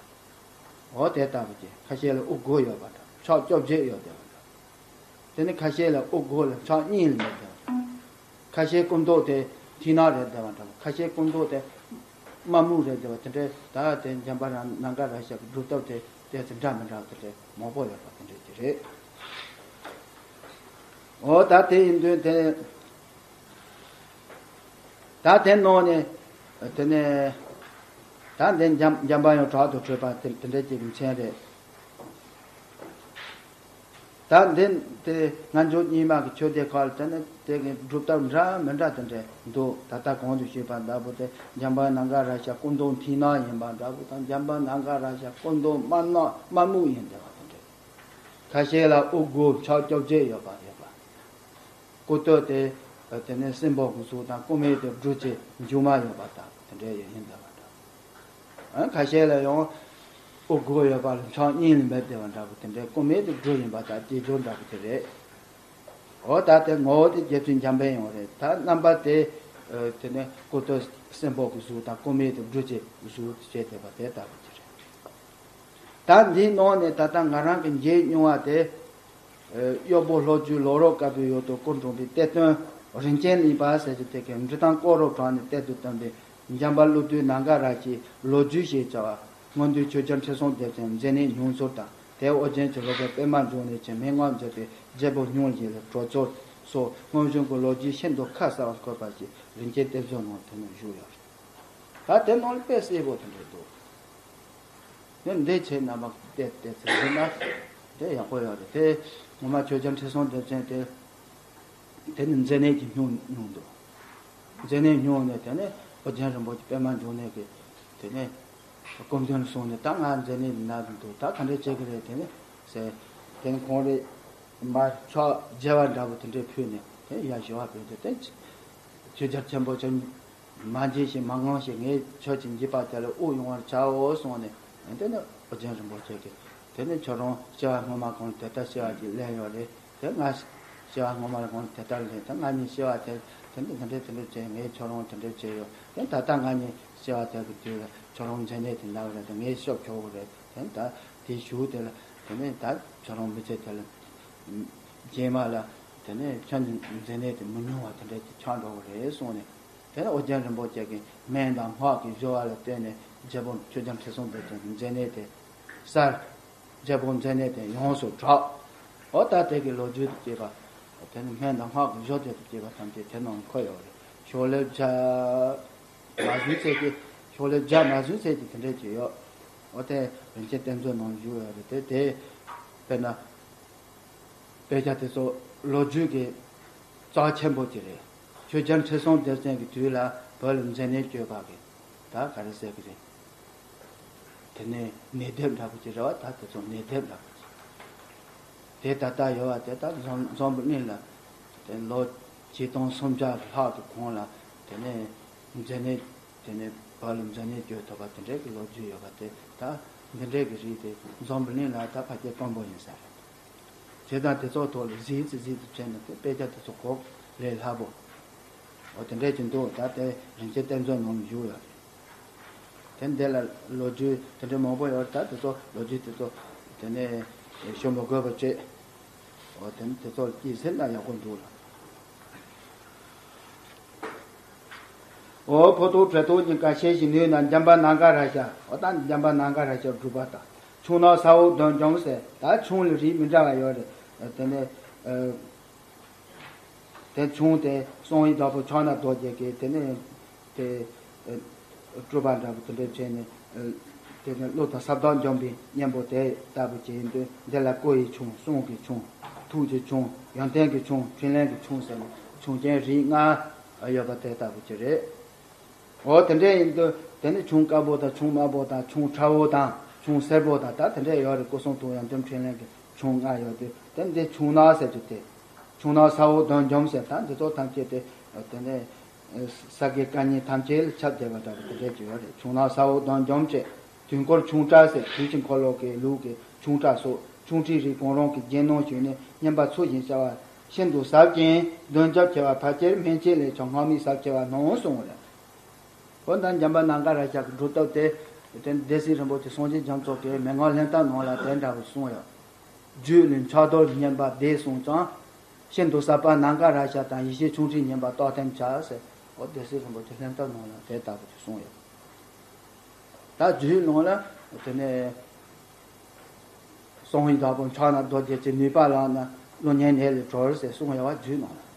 འོ་དེ་ལྟ་བུ་ཅིག་ཁ་ཤས་ལ་དབུ་དགུ་ཡོད་པ་འདྲ། ཕྱག་བཅོ་བརྒྱད་ཡོད་བསྡད་པ་འདྲ། དེ་ནི་ཁ་ཤས་ལ་དབུ་དགུ་ལ་ཕྱག་གཉིས་ལ་མེད་བསྡད་པ་འདྲ། ཁ་ཤས་སྐུ་མདོག་དེ་མཐིང་ནག་རེད་བསྡད་པ་འདྲ། ཁ་ཤས་སྐུ་མདོག་དེ་དམར་སྨུག་རེད་བསྡད་པ་དེ་འདྲའི། ད་དེ་འཇམ་པ་ར་ནམ་མཁའ་ར་ཤ་གི་སྒྲུབ་ཐབས་དེ་ཏོག་ཙམ་འདྲ་མི་འདྲ་དེ་འདྲའི་མང་པོ་ཡོད་པ་དེ་འདྲའི་དེ་རེད། འོ་ད་དེ་ཡིན་དུས་དེ་ད་དེ་ནང་ནས་དེ་ནས་ད་འདི་འཇམ་འཇམ་པ་དབྱངས་དྲག་ཏུ་ཁྲོས་པ་དེ་དེ་འདྲའི་ཅིག་གི་མཚན་རེད། ད་འདི་དེ་སྔ་འགྱུར་རྙིང་མ་གི་ཆོས་སྡེ་ཁག་ལ་དེ་ནི་དེ་གི་སྒྲུབ་ཐབས་འདྲ་མི་འདྲ་དེ་འདྲ་འདུག་ད་ལྟ་གོང་དུ་ཞུས་པ་ལྟ་བུ་དེ་འཇམ་དཔལ་ནམ་མཁའ་ར་ཤ་སྐུ་མདོག་མཐིང་ནག་ཡིན་པ་འདྲ་བོ་དང་། འཇམ་དཔལ་ནམ་མཁའ་ར་ཤ་སྐུ་མདོག་དམར་ནག་དམར་སྨུག་ཡིན་བསྡད་པ་དེ་འདྲ། ཁ་ཤས་ལ་དབུ་དགུ་ཕྱག་བཅོ་བརྒྱད་ཡོད་པ་རེད་པ། སྐུ་སྟོད་དེ་དེ་ནས་སྲིན་པོ་གི་གཟུགས་དང་། སྐུ་སྨད་དེ་སྦྲུལ་གྱི་མཇུག་མ་ཡོད་པ་དང་དེ་འདྲ་ཡོད་ཡིན་བསྡད་པ་འདྲ། ཨ་ཁ་ཤས་ལ་ཡང་དབུ་དགུ་ཡོད་པ་ལ་ཕྱག་གཉིས་ལ་མེད་བསྡད་པ་འདྲ་པོ་དེ་འདྲའི། སྐུ་སྨད་དེ་སྦྲུལ་ཡིན་པ་དང་དཀྱིལ་སྦྱོར་འདྲ་པོ་དེ་རེད། འོ་ད་དེ་ངོ་བོ་དེ་རྗེ་བཙུན་འཇམ་པའི་དབྱངས་རེད། ད་རྣམ་པ་དེ་དེ་ནས་སྐུ་སྟོད་སྲིན་པོ་གི་གཟུགས་དང་། སྐུ་སྨད་དེ་སྦྲུལ་གྱི་གཟུགས་བྱས་བསྡད་པ་དེ་ལྟ་བུ་དེ་རེད། ད་འདིའི་ནང་ནས་ད་ལྟ་ང་རང་གི་མཇལ་མྱོང་བ་དེ། གཡོག་པོ་ལྷོ་རྒྱུད་ལོ་རོག་དཀར་པོའི་ཡུལ་དུ་སྐུ་འཁྲུངས་པའི་གཏེར་སྟོན་རིན་ཆེན་གླིང་པ་ཟེར་གྱི་དེ་གའི་འབྲི་ཐང་སྐོར་རོབ་གྲགས་ནས་གཏེར་དུ་བཏོན་པའི་འཇམ་དཔལ་ཀླུ་བདུད་ནམ་མཁའ་ར་ཤའི་ལོ་རྒྱུས་ཞེས་བྱ་བ། སྔོན་དུས་ཆོས་རྒྱལ་ཁྲི་སྲོང་ལྡེ་བཙན་མཛད་ནས་མྱོང་ཚོར་དང་། དེའི་དབུ་རྒྱན་གྱི་སློབ་དཔོན་པདྨ་འབྱུང་གནས་ཀྱིས་མན་ངག་མཛད་པའི་རྒྱལ་པོ་སྨྱུང་གཞི་ལ་གྲོས་ཚོར་སོགས་སྔོན་བྱོན་གྱི་ལོ་རྒྱུས་ཤིན་ཏུ་ཁ་གསལ་བར་འཁོད་པ་ཞིག་རིན་ཆེན་གཏེར་མཛོད་ནང་དེ་ནས་བཞུགས་ཡོད་རེད། ད་དེ་ནང་ལ་དཔེ་གསལ་པོ་དེ་འདྲ་འདུག་ནི་འདི་ཆེ་རྣམ་པ་བལྟས་བལྟས་ཚེ་འདི་ན་དེ་ཡག་པོ་ཡོད་རེད། དེ་ངོ་མ་ཆོས་རྒྱལ་ཁྲི་སྲོང་ལྡེ་བཙན་དེ་དེ་ནི་མཛད་ནས་ཀྱི་སྨྱུང་སྨྱུང་འདུག་མཛད་ནས་སྨྱུང་ནས་དེ་ནས་ཨོ་རྒྱན་རིན་པོ་ཆེ་པདྨ་འབྱུང་གནས་ཀྱི་དེ་ནས་སྐུ་མདུན་ལ་སོང་ནས། ད་ང་མཛད་ནས་ན་འདུག་ད་ག་འདྲ་བྱེད་ཀྱི་རེད་དེ་ནས་ཟེར། དེ་ནས་ཁོང་རེ་མར་ཕྱག་བརྗེ་བ་འདྲ་པོ་དེ་འདྲས་ཕུལ་ནས། ཡ་ཞུ་བ་བོས་ཏེ་དེ། ཆོས་རྒྱལ་ཆེན་པོ་ཁྱོད་མ་འཇིགས་ཤིག་མ་དངངས་ཤིག་ངས་ཁྱོད་ཀྱི་འཇིགས་པ་དེ་ལས་དབུགས་དབྱུང་བར་བྱའོ་གསུངས་ནས། དེ་ནས་ཨོ་རྒྱན་རིན་པོ་ཆེ་གིས་དེ་ནས་ཁྱོད་རང་སྐྱེ་བ་སྔོན་མ་གང་དེ་ལྟར་སྐྱེ་བ་ཅིག་ལེན་ཡོད་རེད། དེ་ང་སྐྱེ་བ་སྔོན་མ་གང་དེ་ལྟར་ལེན། དེ་ང་གཉིས་སྐྱེ་བ་དེ་དེ་འདྲ་དེ་འདྲ་དེ་འདྲ་བྱས། ངས་ཁྱོད་རང་དེ་འདྲ་བྱས་ཡོད། དེ་ད་ལྟ་ང་གཉིས་སྐྱེ་བ་དེ་གི་དུས་ལ་ཁྱོད་རང་མཛེ་ནད་དེ་ན་གི་རེད། དེ་ངས་ཤོབ་ཆོག་གི་རེད། དེ་ད་དེའི་གཞུག་དེ་ལ་དེ་ནས་ད་ཁྱོད་རང་མི་ཚེ་དེ་ལ་རྗེས་མ་ལ་དེ་ནས་ཁྱོད་ཀྱི་མཛེ་ནད་དེ་མི་ཉུང་བ་དེ་འདྲ་ཅིག་ཆགས་འགྲོ་གི་རེད་གསུངས་ནས། དེ་ནས་ཨོ་རྒྱན་རིན་པོ་ཆེ་གིས་སྨན་དང་སྔགས་ཀྱི་སྦྱོར་བ་ལ་བརྟེན་ནས་རྒྱལ་པོ་ཆོས་རྒྱལ་ཁྲི་སྲོང་ལྡེ་བཙན་གྱི་མཛེ་ནད་དེ་སར། རྒྱལ་པོ་མཛེ་ནད་དེ་ཡོངས་སུ་དྲག། ཨོ་ད་དེ་གི་ལོ་རྒྱུས་དང་བཅས་པ། དེ་ནི་སྨན་དང་སྔགས་ཀྱི་སྦྱོར་དེ་དང་བཅས་པ་ཐམས་ཅད་དེ་ནང་འཁོད་ཡོད་རེད། ཤོ་ལོ་ཀ་མ་བཟུང་ཚད་ཀྱི། ཤོ་ལོ་ཀ་མ་བཟུང་ཚད་ཀྱི་དེ་འདྲས་ཅིག་ཡོད། ཨོ་དེ་རིན་ཆེན་གཏེར་མཛོད་ནང་བཞུགས་ཡོད་རེད། དེ་དེ་དཔེར་ན། དཔེ་ཆ་དེ་ཚོ་ལོ་རྒྱུས་ཀྱི་རྩ་ཆེན་པོ་ཅིག་རེད། ཆོས་རྒྱལ་ཁྲི་སྲོང་ལྡེ་བཙན་གྱི་དུས་ལ་བོད་ལ་མཛེ་ནད་བཅོས་པ་གི་ད་ག་རེ་ཟེར་གི་རེད། དེ་ནས་ནད་དེབ་འདྲ་པོ་ཅིག་རེད་བ། ད་དེ་ཚོ་ནད་དེབ་འདྲ་པོ་ཅིག་དེ་ད་ལྟ་ཡོད་བ། དེ་ད་འཛམ་འཛམ་བུ་གླིང་ལ་དེ་ལོ་ཆིག་སྟོང་སུམ་བརྒྱ་ལྷག་གི་གོང་ལ་དེ་ནས་མཛེ་ནད། དེ་ནས་བོད་ལ་མཛེ་ནད་བཅོས་ཐུབ་པ་དེ་འདྲའི་གི་ལོ་རྒྱུས་ཡོད་པ། དེ་ད་འདི་འདྲའི་གི་རིགས་དེ་འཛམ་བུ་གླིང་ལ་ད་ཕལ་ཆེར་དཀོན་པོ་ཡིན་ས་རེད། བྱས་ཙང་དེ་ཚོ་ཐོག་ལ་གཟིགས་ཙི་གཟིགས་ཙི་བྱས་ནས་དེ་དཔེ་ཆ་དེ་ཚོ་གོ་ལས་སླ་པོ། འོ་དེ་འདྲའི་ཅིག་འདུག་ད་དེ་རིན་ཆེན་གཏེར་མཛོད་ནང་ལ་བཞུགས་ཡོད་རེད། དེ་འདི་ལ་ལོ་རྒྱུས་དེ་འདྲའི་མང་པོ་ཡོད་རེད། ད་དེ་ཚོ་ལོ་རྒྱུས་དེ་ཚོ་དེ་ནས་ཤོ་མོ་དགོས་པ་བྱེད། འོ་དེ་ནས་དེ་ཚོ་ལ་དཔྱད་ཟེར་ན་ཡག་པོ་འདུག་ལ། འོ་ཕོ་ཐོག་བྲེ་ཐོག་གཉིས་ཀ་ཤེས་ཤིང་ནུས་ན་འཇམ་པ་ནམ་མཁའ་ར་ཤ། འོ་ད་འཇམ་པ་ནམ་མཁའ་ར་ཤ་སྒྲུབ་པ་དང་། ཆུང་ནག་ས་འོག་གདོན་འཇོམས་ཟེར། ད་ཆུང་ལ་རིགས་མི་འདྲ་བ་ཡོད་རེད། དེ་ནས་ཨ། དེ་ཆུང་དེ་གསང་བའི་བདག་པོ་ཕྱག་ན་རྡོ་རྗེ་གིས་དེ་ནས་དེ་ཨ། སྤྲུལ་པ་འདྲ་པོ་དེ་འདྲ་བྱས་ནས་ཨ། དེ་ནས་ཀླུ་དང་ས་བདག་འཇོམས་པའི་གཉེན་པོ་དེ་ལྟ་བུ་བྱས་ཡིན་དུས། འདི་ལ་སྐུ་ཡི་ཆུང་། གསུང་གི་ཆུང་། ཐུགས་ཀྱི་ཆུང་། ཡོན་ཏན་གྱི་ཆུང་། འཕྲིན་ལས་ཀྱི་ཆུང་ཟེར་ནས་ཆུང་ཆུང་རིགས་ལྔ་ཡོད་པ་དེ་ལྟ་བུ་ཅིག་རེད། འོ་དེ་འདྲ་ཡིན་དུས་དེ་ནི་ཆུང་དཀར་པོ་དང་ཆུང་དམར་པོ་དང་ཆུང་ཁྲ་བོ་དང་ཆུང་སེར་པོ་དང་ད་དེ་འདྲ་ཡོད་རེད། སྐུ་གསུང་ཐུགས་ཡོན་ཏན་འཕྲིན་ལས་ཀྱི་ཆུང་ལྔ་ཡོད་དུས། དེ་འདི་ཆུང་ནག་ཟེར་རྒྱུ་དེ། ཆུང་ནག་ས་འོག་གདོན་འཇོམས་ཟེར། ད་འདི་ཚོ་ཐམས་ཅད་དེ་དེ་ནས་ས་དགེ་བཀའ་རྙིང་ཐམས་ཅད་ལ་ཁྱབ་བསྡད་པ་འདྲ་པོ་དེ་འདྲ་ཅིག་ཡོད་རེད། ཆུང་ནག་ས་འོག་གདོན་འཇོམས་བྱེད། དུས་འཁོར་ཆུང་ཕྲ་ཟེར། དུས་ཀྱི་འཁོར་ལོ་གི་ལུགས་ཀྱི་ཆུང་ཕྲ་སོགས་ཆུང་ཕྲའི་རིགས་གང་རུང་གི་རྒྱན་སྣང་བྱུང་ནས་བསྙེན་པ་ཚུལ་བཞིན་བྱ་བ་ཤིན་ཏུ་ཟབ་ཅིང་གདོན་རྒྱབ་ཆེ་བ་ཕལ་ཆེར་སྨན་དཔྱད་ལས་ཀྱང་སྔགས་མི་ཟབ་ཆེ་བ་སྣང་གསུངས་པ་རེད། འོ་ད་འཇམ་པ་ནམ་མཁའ་ར་ཤ་གི་སྒྲུབ་ཐབས་དེ། དེ་སྡེ་སྲིད་རིན་པོ་ཆེ་སངས་རྒྱས་རྒྱ་མཚོ་གིས་མན་ངག་ལྷན་ཐབས་ནང་ལ་དེ་འདྲ་བོ་གསུངས་ཡོད། རྒྱུད་ལས་ཕྱག་རྡོར་བསྙེན་པ་བཟླས་གསུངས་ཀྱང་། ཤིན་ཏུ་ཟབ་པ་ནམ་མཁའ་ར་ཤ་དང་ཡེ་ཤེས་ཆུང་ཕྲའི་བསྙེན་པ་རྟགས་ཐམས་ཅད་བྱ་ཟེར། འོ་སྡེ་སྲིད་རིན་པོ་ཆེ་ལྷན་ཐབས་ནང་ལ་དེ་ལྟ་བུ་ཅིག་གསུངས་ཡོད། ད་རྒྱུད་ནང་ལ་དེ་ནས་གསང་བའི་བདག་པོ་ཕྱག་ན་རྡོ་རྗེ་ཅན་ནུས་པ་ལགས་ན་ཀླུ་གཉན་ནད་ལས་གྲོལ་ཟེར་གསུངས་ཡོད་པ་རྒྱུད་ནང་ལ།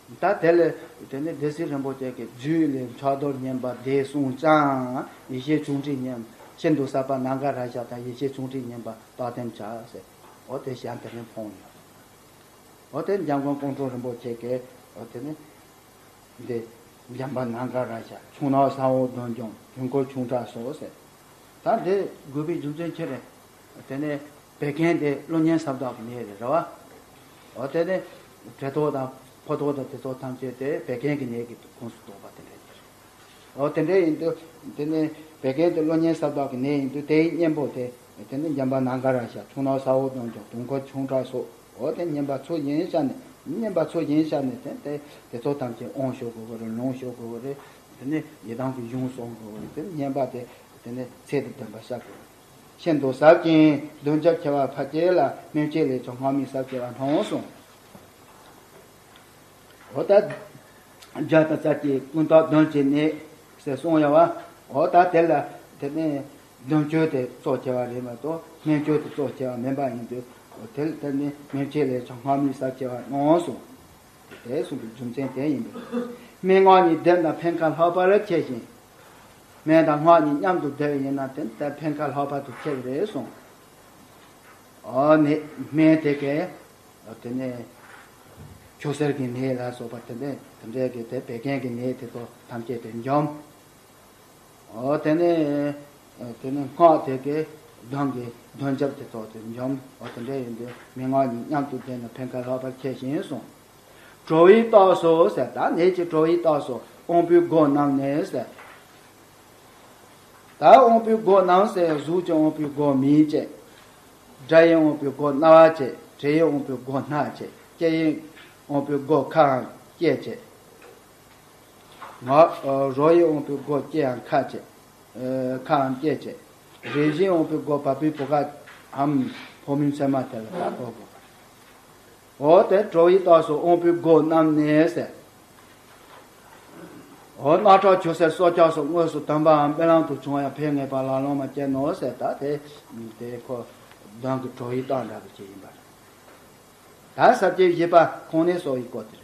ད་དེ་ལས་དེ་ནས་སྡེ་སྲིད་རིན་པོ་ཆེ་གིས་རྒྱུད་ལས་ཕྱག་རྡོར་བསྙེན་པ་བཟླས་གསུངས་ཀྱང་། ཡེ་ཤེས་ཆུང་ཕྲའི་བསྙེན། ཤིན་ཏུ་ཟབ་པ་ནམ་མཁའ་ར་ཤ་དང་ཡེ་ཤེས་ཆུང་ཕྲའི་བསྙེན་པ་རྟགས་ཐམས་ཅད་བྱ་ཟེར། འོ་དེ་ཞལ་དེ་ནས་ཕུལ་ཡོད། འོ་དེ་འཇམ་མགོན་ཀོང་སྤྲུལ་རིན་པོ་ཆེ་གིས་འོ་དེ་ནས་འདི་འཇམ་པ་ནམ་མཁའ་ར་ཤ། ཆུང་ནག་ས་འོག་གདོན་འཇོམས། དུས་འཁོར་ཆུང་ཕྲ་སོགས་ཟེར། ད་འདི་དགོས་པའི་རྒྱུ་མཚན་ཅི་རེད། དེ་ནས་བད་ཀན་དེ་ཀླུ་གཉན་ས་བདག་གི་ནད་རེད་རེད་བ། འོ་དེ་ནས་བྲེ་ཐོག་དང་ཕོ་ཐོག་དང་དེ་ཚོ་ཐམས་ཅད་དེ་བད་ཀན་གྱི་ནད་ཀྱི་ཁོངས་སུ་གཏོགས་པ་དེ་འདྲ་ཡིན། འོ་དེ་འདྲ་ཡིན་དུས་དེ་ནས་བད་ཀན་དེ་ཀླུ་གཉན་ས་བདག་གི་ནད་ཡིན་དུས། དེའི་གཉེན་པོ་དེ་དེ་ནི་འཇམ་པ་ནམ་མཁའ་ར་ཤ། ཆུང་ནག་ས་འོག་གདོན་འཇོམས། དུས་འཁོར་ཆུང་ཕྲ་སོགས། འོ་དེ་བསྙེན་པ་ཚུལ་བཞིན་བྱས་ནས། བསྙེན་པ་ཚུལ་བཞིན་བྱས་ནས་དེ་དེ་དེ་ཚོ་ཐམས་ཅད་དབང་ཞུ་དགོས་ཀྱི་རེད། ལུང་ཞུ་དགོས་ཀྱི་རེད། དེ་ནས་ཡི་དམ་གྱི་གཞུང་གསུང་དགོས་ཀྱི་རེད། དེ་ནས་བསྙེན་པ་དེ་དེ་ནས་ཚད་དང་ལྡན་པ་བྱ་དགོས་རེད། ཤིན་ཏུ་ཟབ་ཅིང་གདོན་རྒྱབ་ཆེ་བ་ཕལ་ཆེར་ལ། སྨན་དཔྱད་ལས་ཀྱང་སྔགས་མི་ཟབ་ཆེ་བ་སྣང་གསུངས། འོ་ད་བརྒྱ་དང་རྩ་བརྒྱད་ཀུན་བརྟགས་གདོན་གྱི་ནད་ཟེར་གསུངས་ཡོད་པ། འོ་ད་དེ་ལ་དེ་ནས་གདོན་བཅོས་དེ་གཙོ་ཆེ་བ་རེད་མ་གཏོགས་སྨན་བཅོས་དེ་གཙོ་ཆེ་བ་མིན་པ་ཡིན་དུས། འོ་དེ་ལ་དེ་ནས་སྨན་དཔྱད་ལས་ཀྱང་སྔགས་མི་ཟབ་ཆེ་བ་སྣང་གསུངས། དེ་གསུངས་པའི་རྒྱུ་མཚན་དེ་ཡིན་པས། སྨན་སྔགས་གཉིས་བསྡེབས་ན་ཕན་ཁ་ལྷག་པར་ཆེ་ཞིང་། སྨན་དང་སྔགས་གཉིས་མཉམ་དུ་བསྡེབས་ཡིན་ན་དེ་ལྟར་ཕན་ཁ་ལྷག་པར་དུ་ཆེ་བ་རེད་གསུངས། འོ་ནི་སྨན་དེ་གས་དེ་ནས་ཆུ་སེར་གྱི་ནད་ལ་སོགས་པ་དེ་ནས་དེ་འདྲའི་གི་དེ་བད་ཀན་གྱི་ནད་དེ་ཚོ་ཐམས་ཅད་དེ་འཇོམས། འོ་དེ་ནས་དེ་ནས་སྔགས་དེ་གས་གདོན་གྱི་གདོན་རྒྱབ་དེ་ཚོ་དེ་འཇོམས། འོ་དེ་འདྲ་ཡིན་དུས་སྨན་སྔགས་གཉིས་མཉམ་དུ་བསྡེབས་ན་ཕན་ཁ་ལྷག་པར་ཆེ་ཞིང་གསུངས། གྲོ་བའི་རྟགས་སུ་ཟེར། ད་ནད་ཀྱི་གྲོ་བའི་རྟགས་སུ་དབང་པོའི་སྒོ་རྣམས་ནས་ཟེར། ད་དབང་པོའི་སྒོ་རྣམས་ཟེར། གཟུགས་ཀྱི་དབང་པོའི་སྒོ་མིང་བཅས། སྒྲ་ཡི་དབང་པོའི་སྒོ་རྣ་བ་བཅས། དྲི་ཡི་དབང་པོའི་སྒོ་སྣ་བཅས། སྐྱེ་ཡི་དབང་པོའི་སྒོ་ཁའམ་སྐེ་བཅས། ང་། རོ་ཡི་དབང་པོའི་སྒོ་སྐེའམ་ཁ་བཅས། ཁའམ་སྐེ་བཅས། རེག་བྱའི་དབང་པོའི་སྒོ་བ་སྤུའི་བུ་གའམ་ཕོ་མོའི་མཚན་མ་དེ་ལ་ད་གོ་དགོས། འོ་དེ་གྲོ་བའི་རྟགས་སུ་དབང་པོའི་སྒོ་རྣམས་ནས་ཟེར། འོ་རྣག་ཁྲག་ཆུ་སེར་སྲོག་ཆགས་སོགས་དངོས་སུ་དམ་པའམ་དཔེ་ལམ་དུ་བྱུང་བ་ཡང་ཕན་ངེས་པ་ལ་ལོང་མ་སྐྱེ་ནོ་ཟེར། ད་དེ་དེ་ཁོ་གདོན་གྱི་གྲོ་བའི་རྟགས་འདྲ་བོ་ཅིག་ཡིན་པ་རེད། ད་ས་བཅད་བཞི་པ་ཁོང་ནས་སོགས་ཡི་སྐོར་དེ།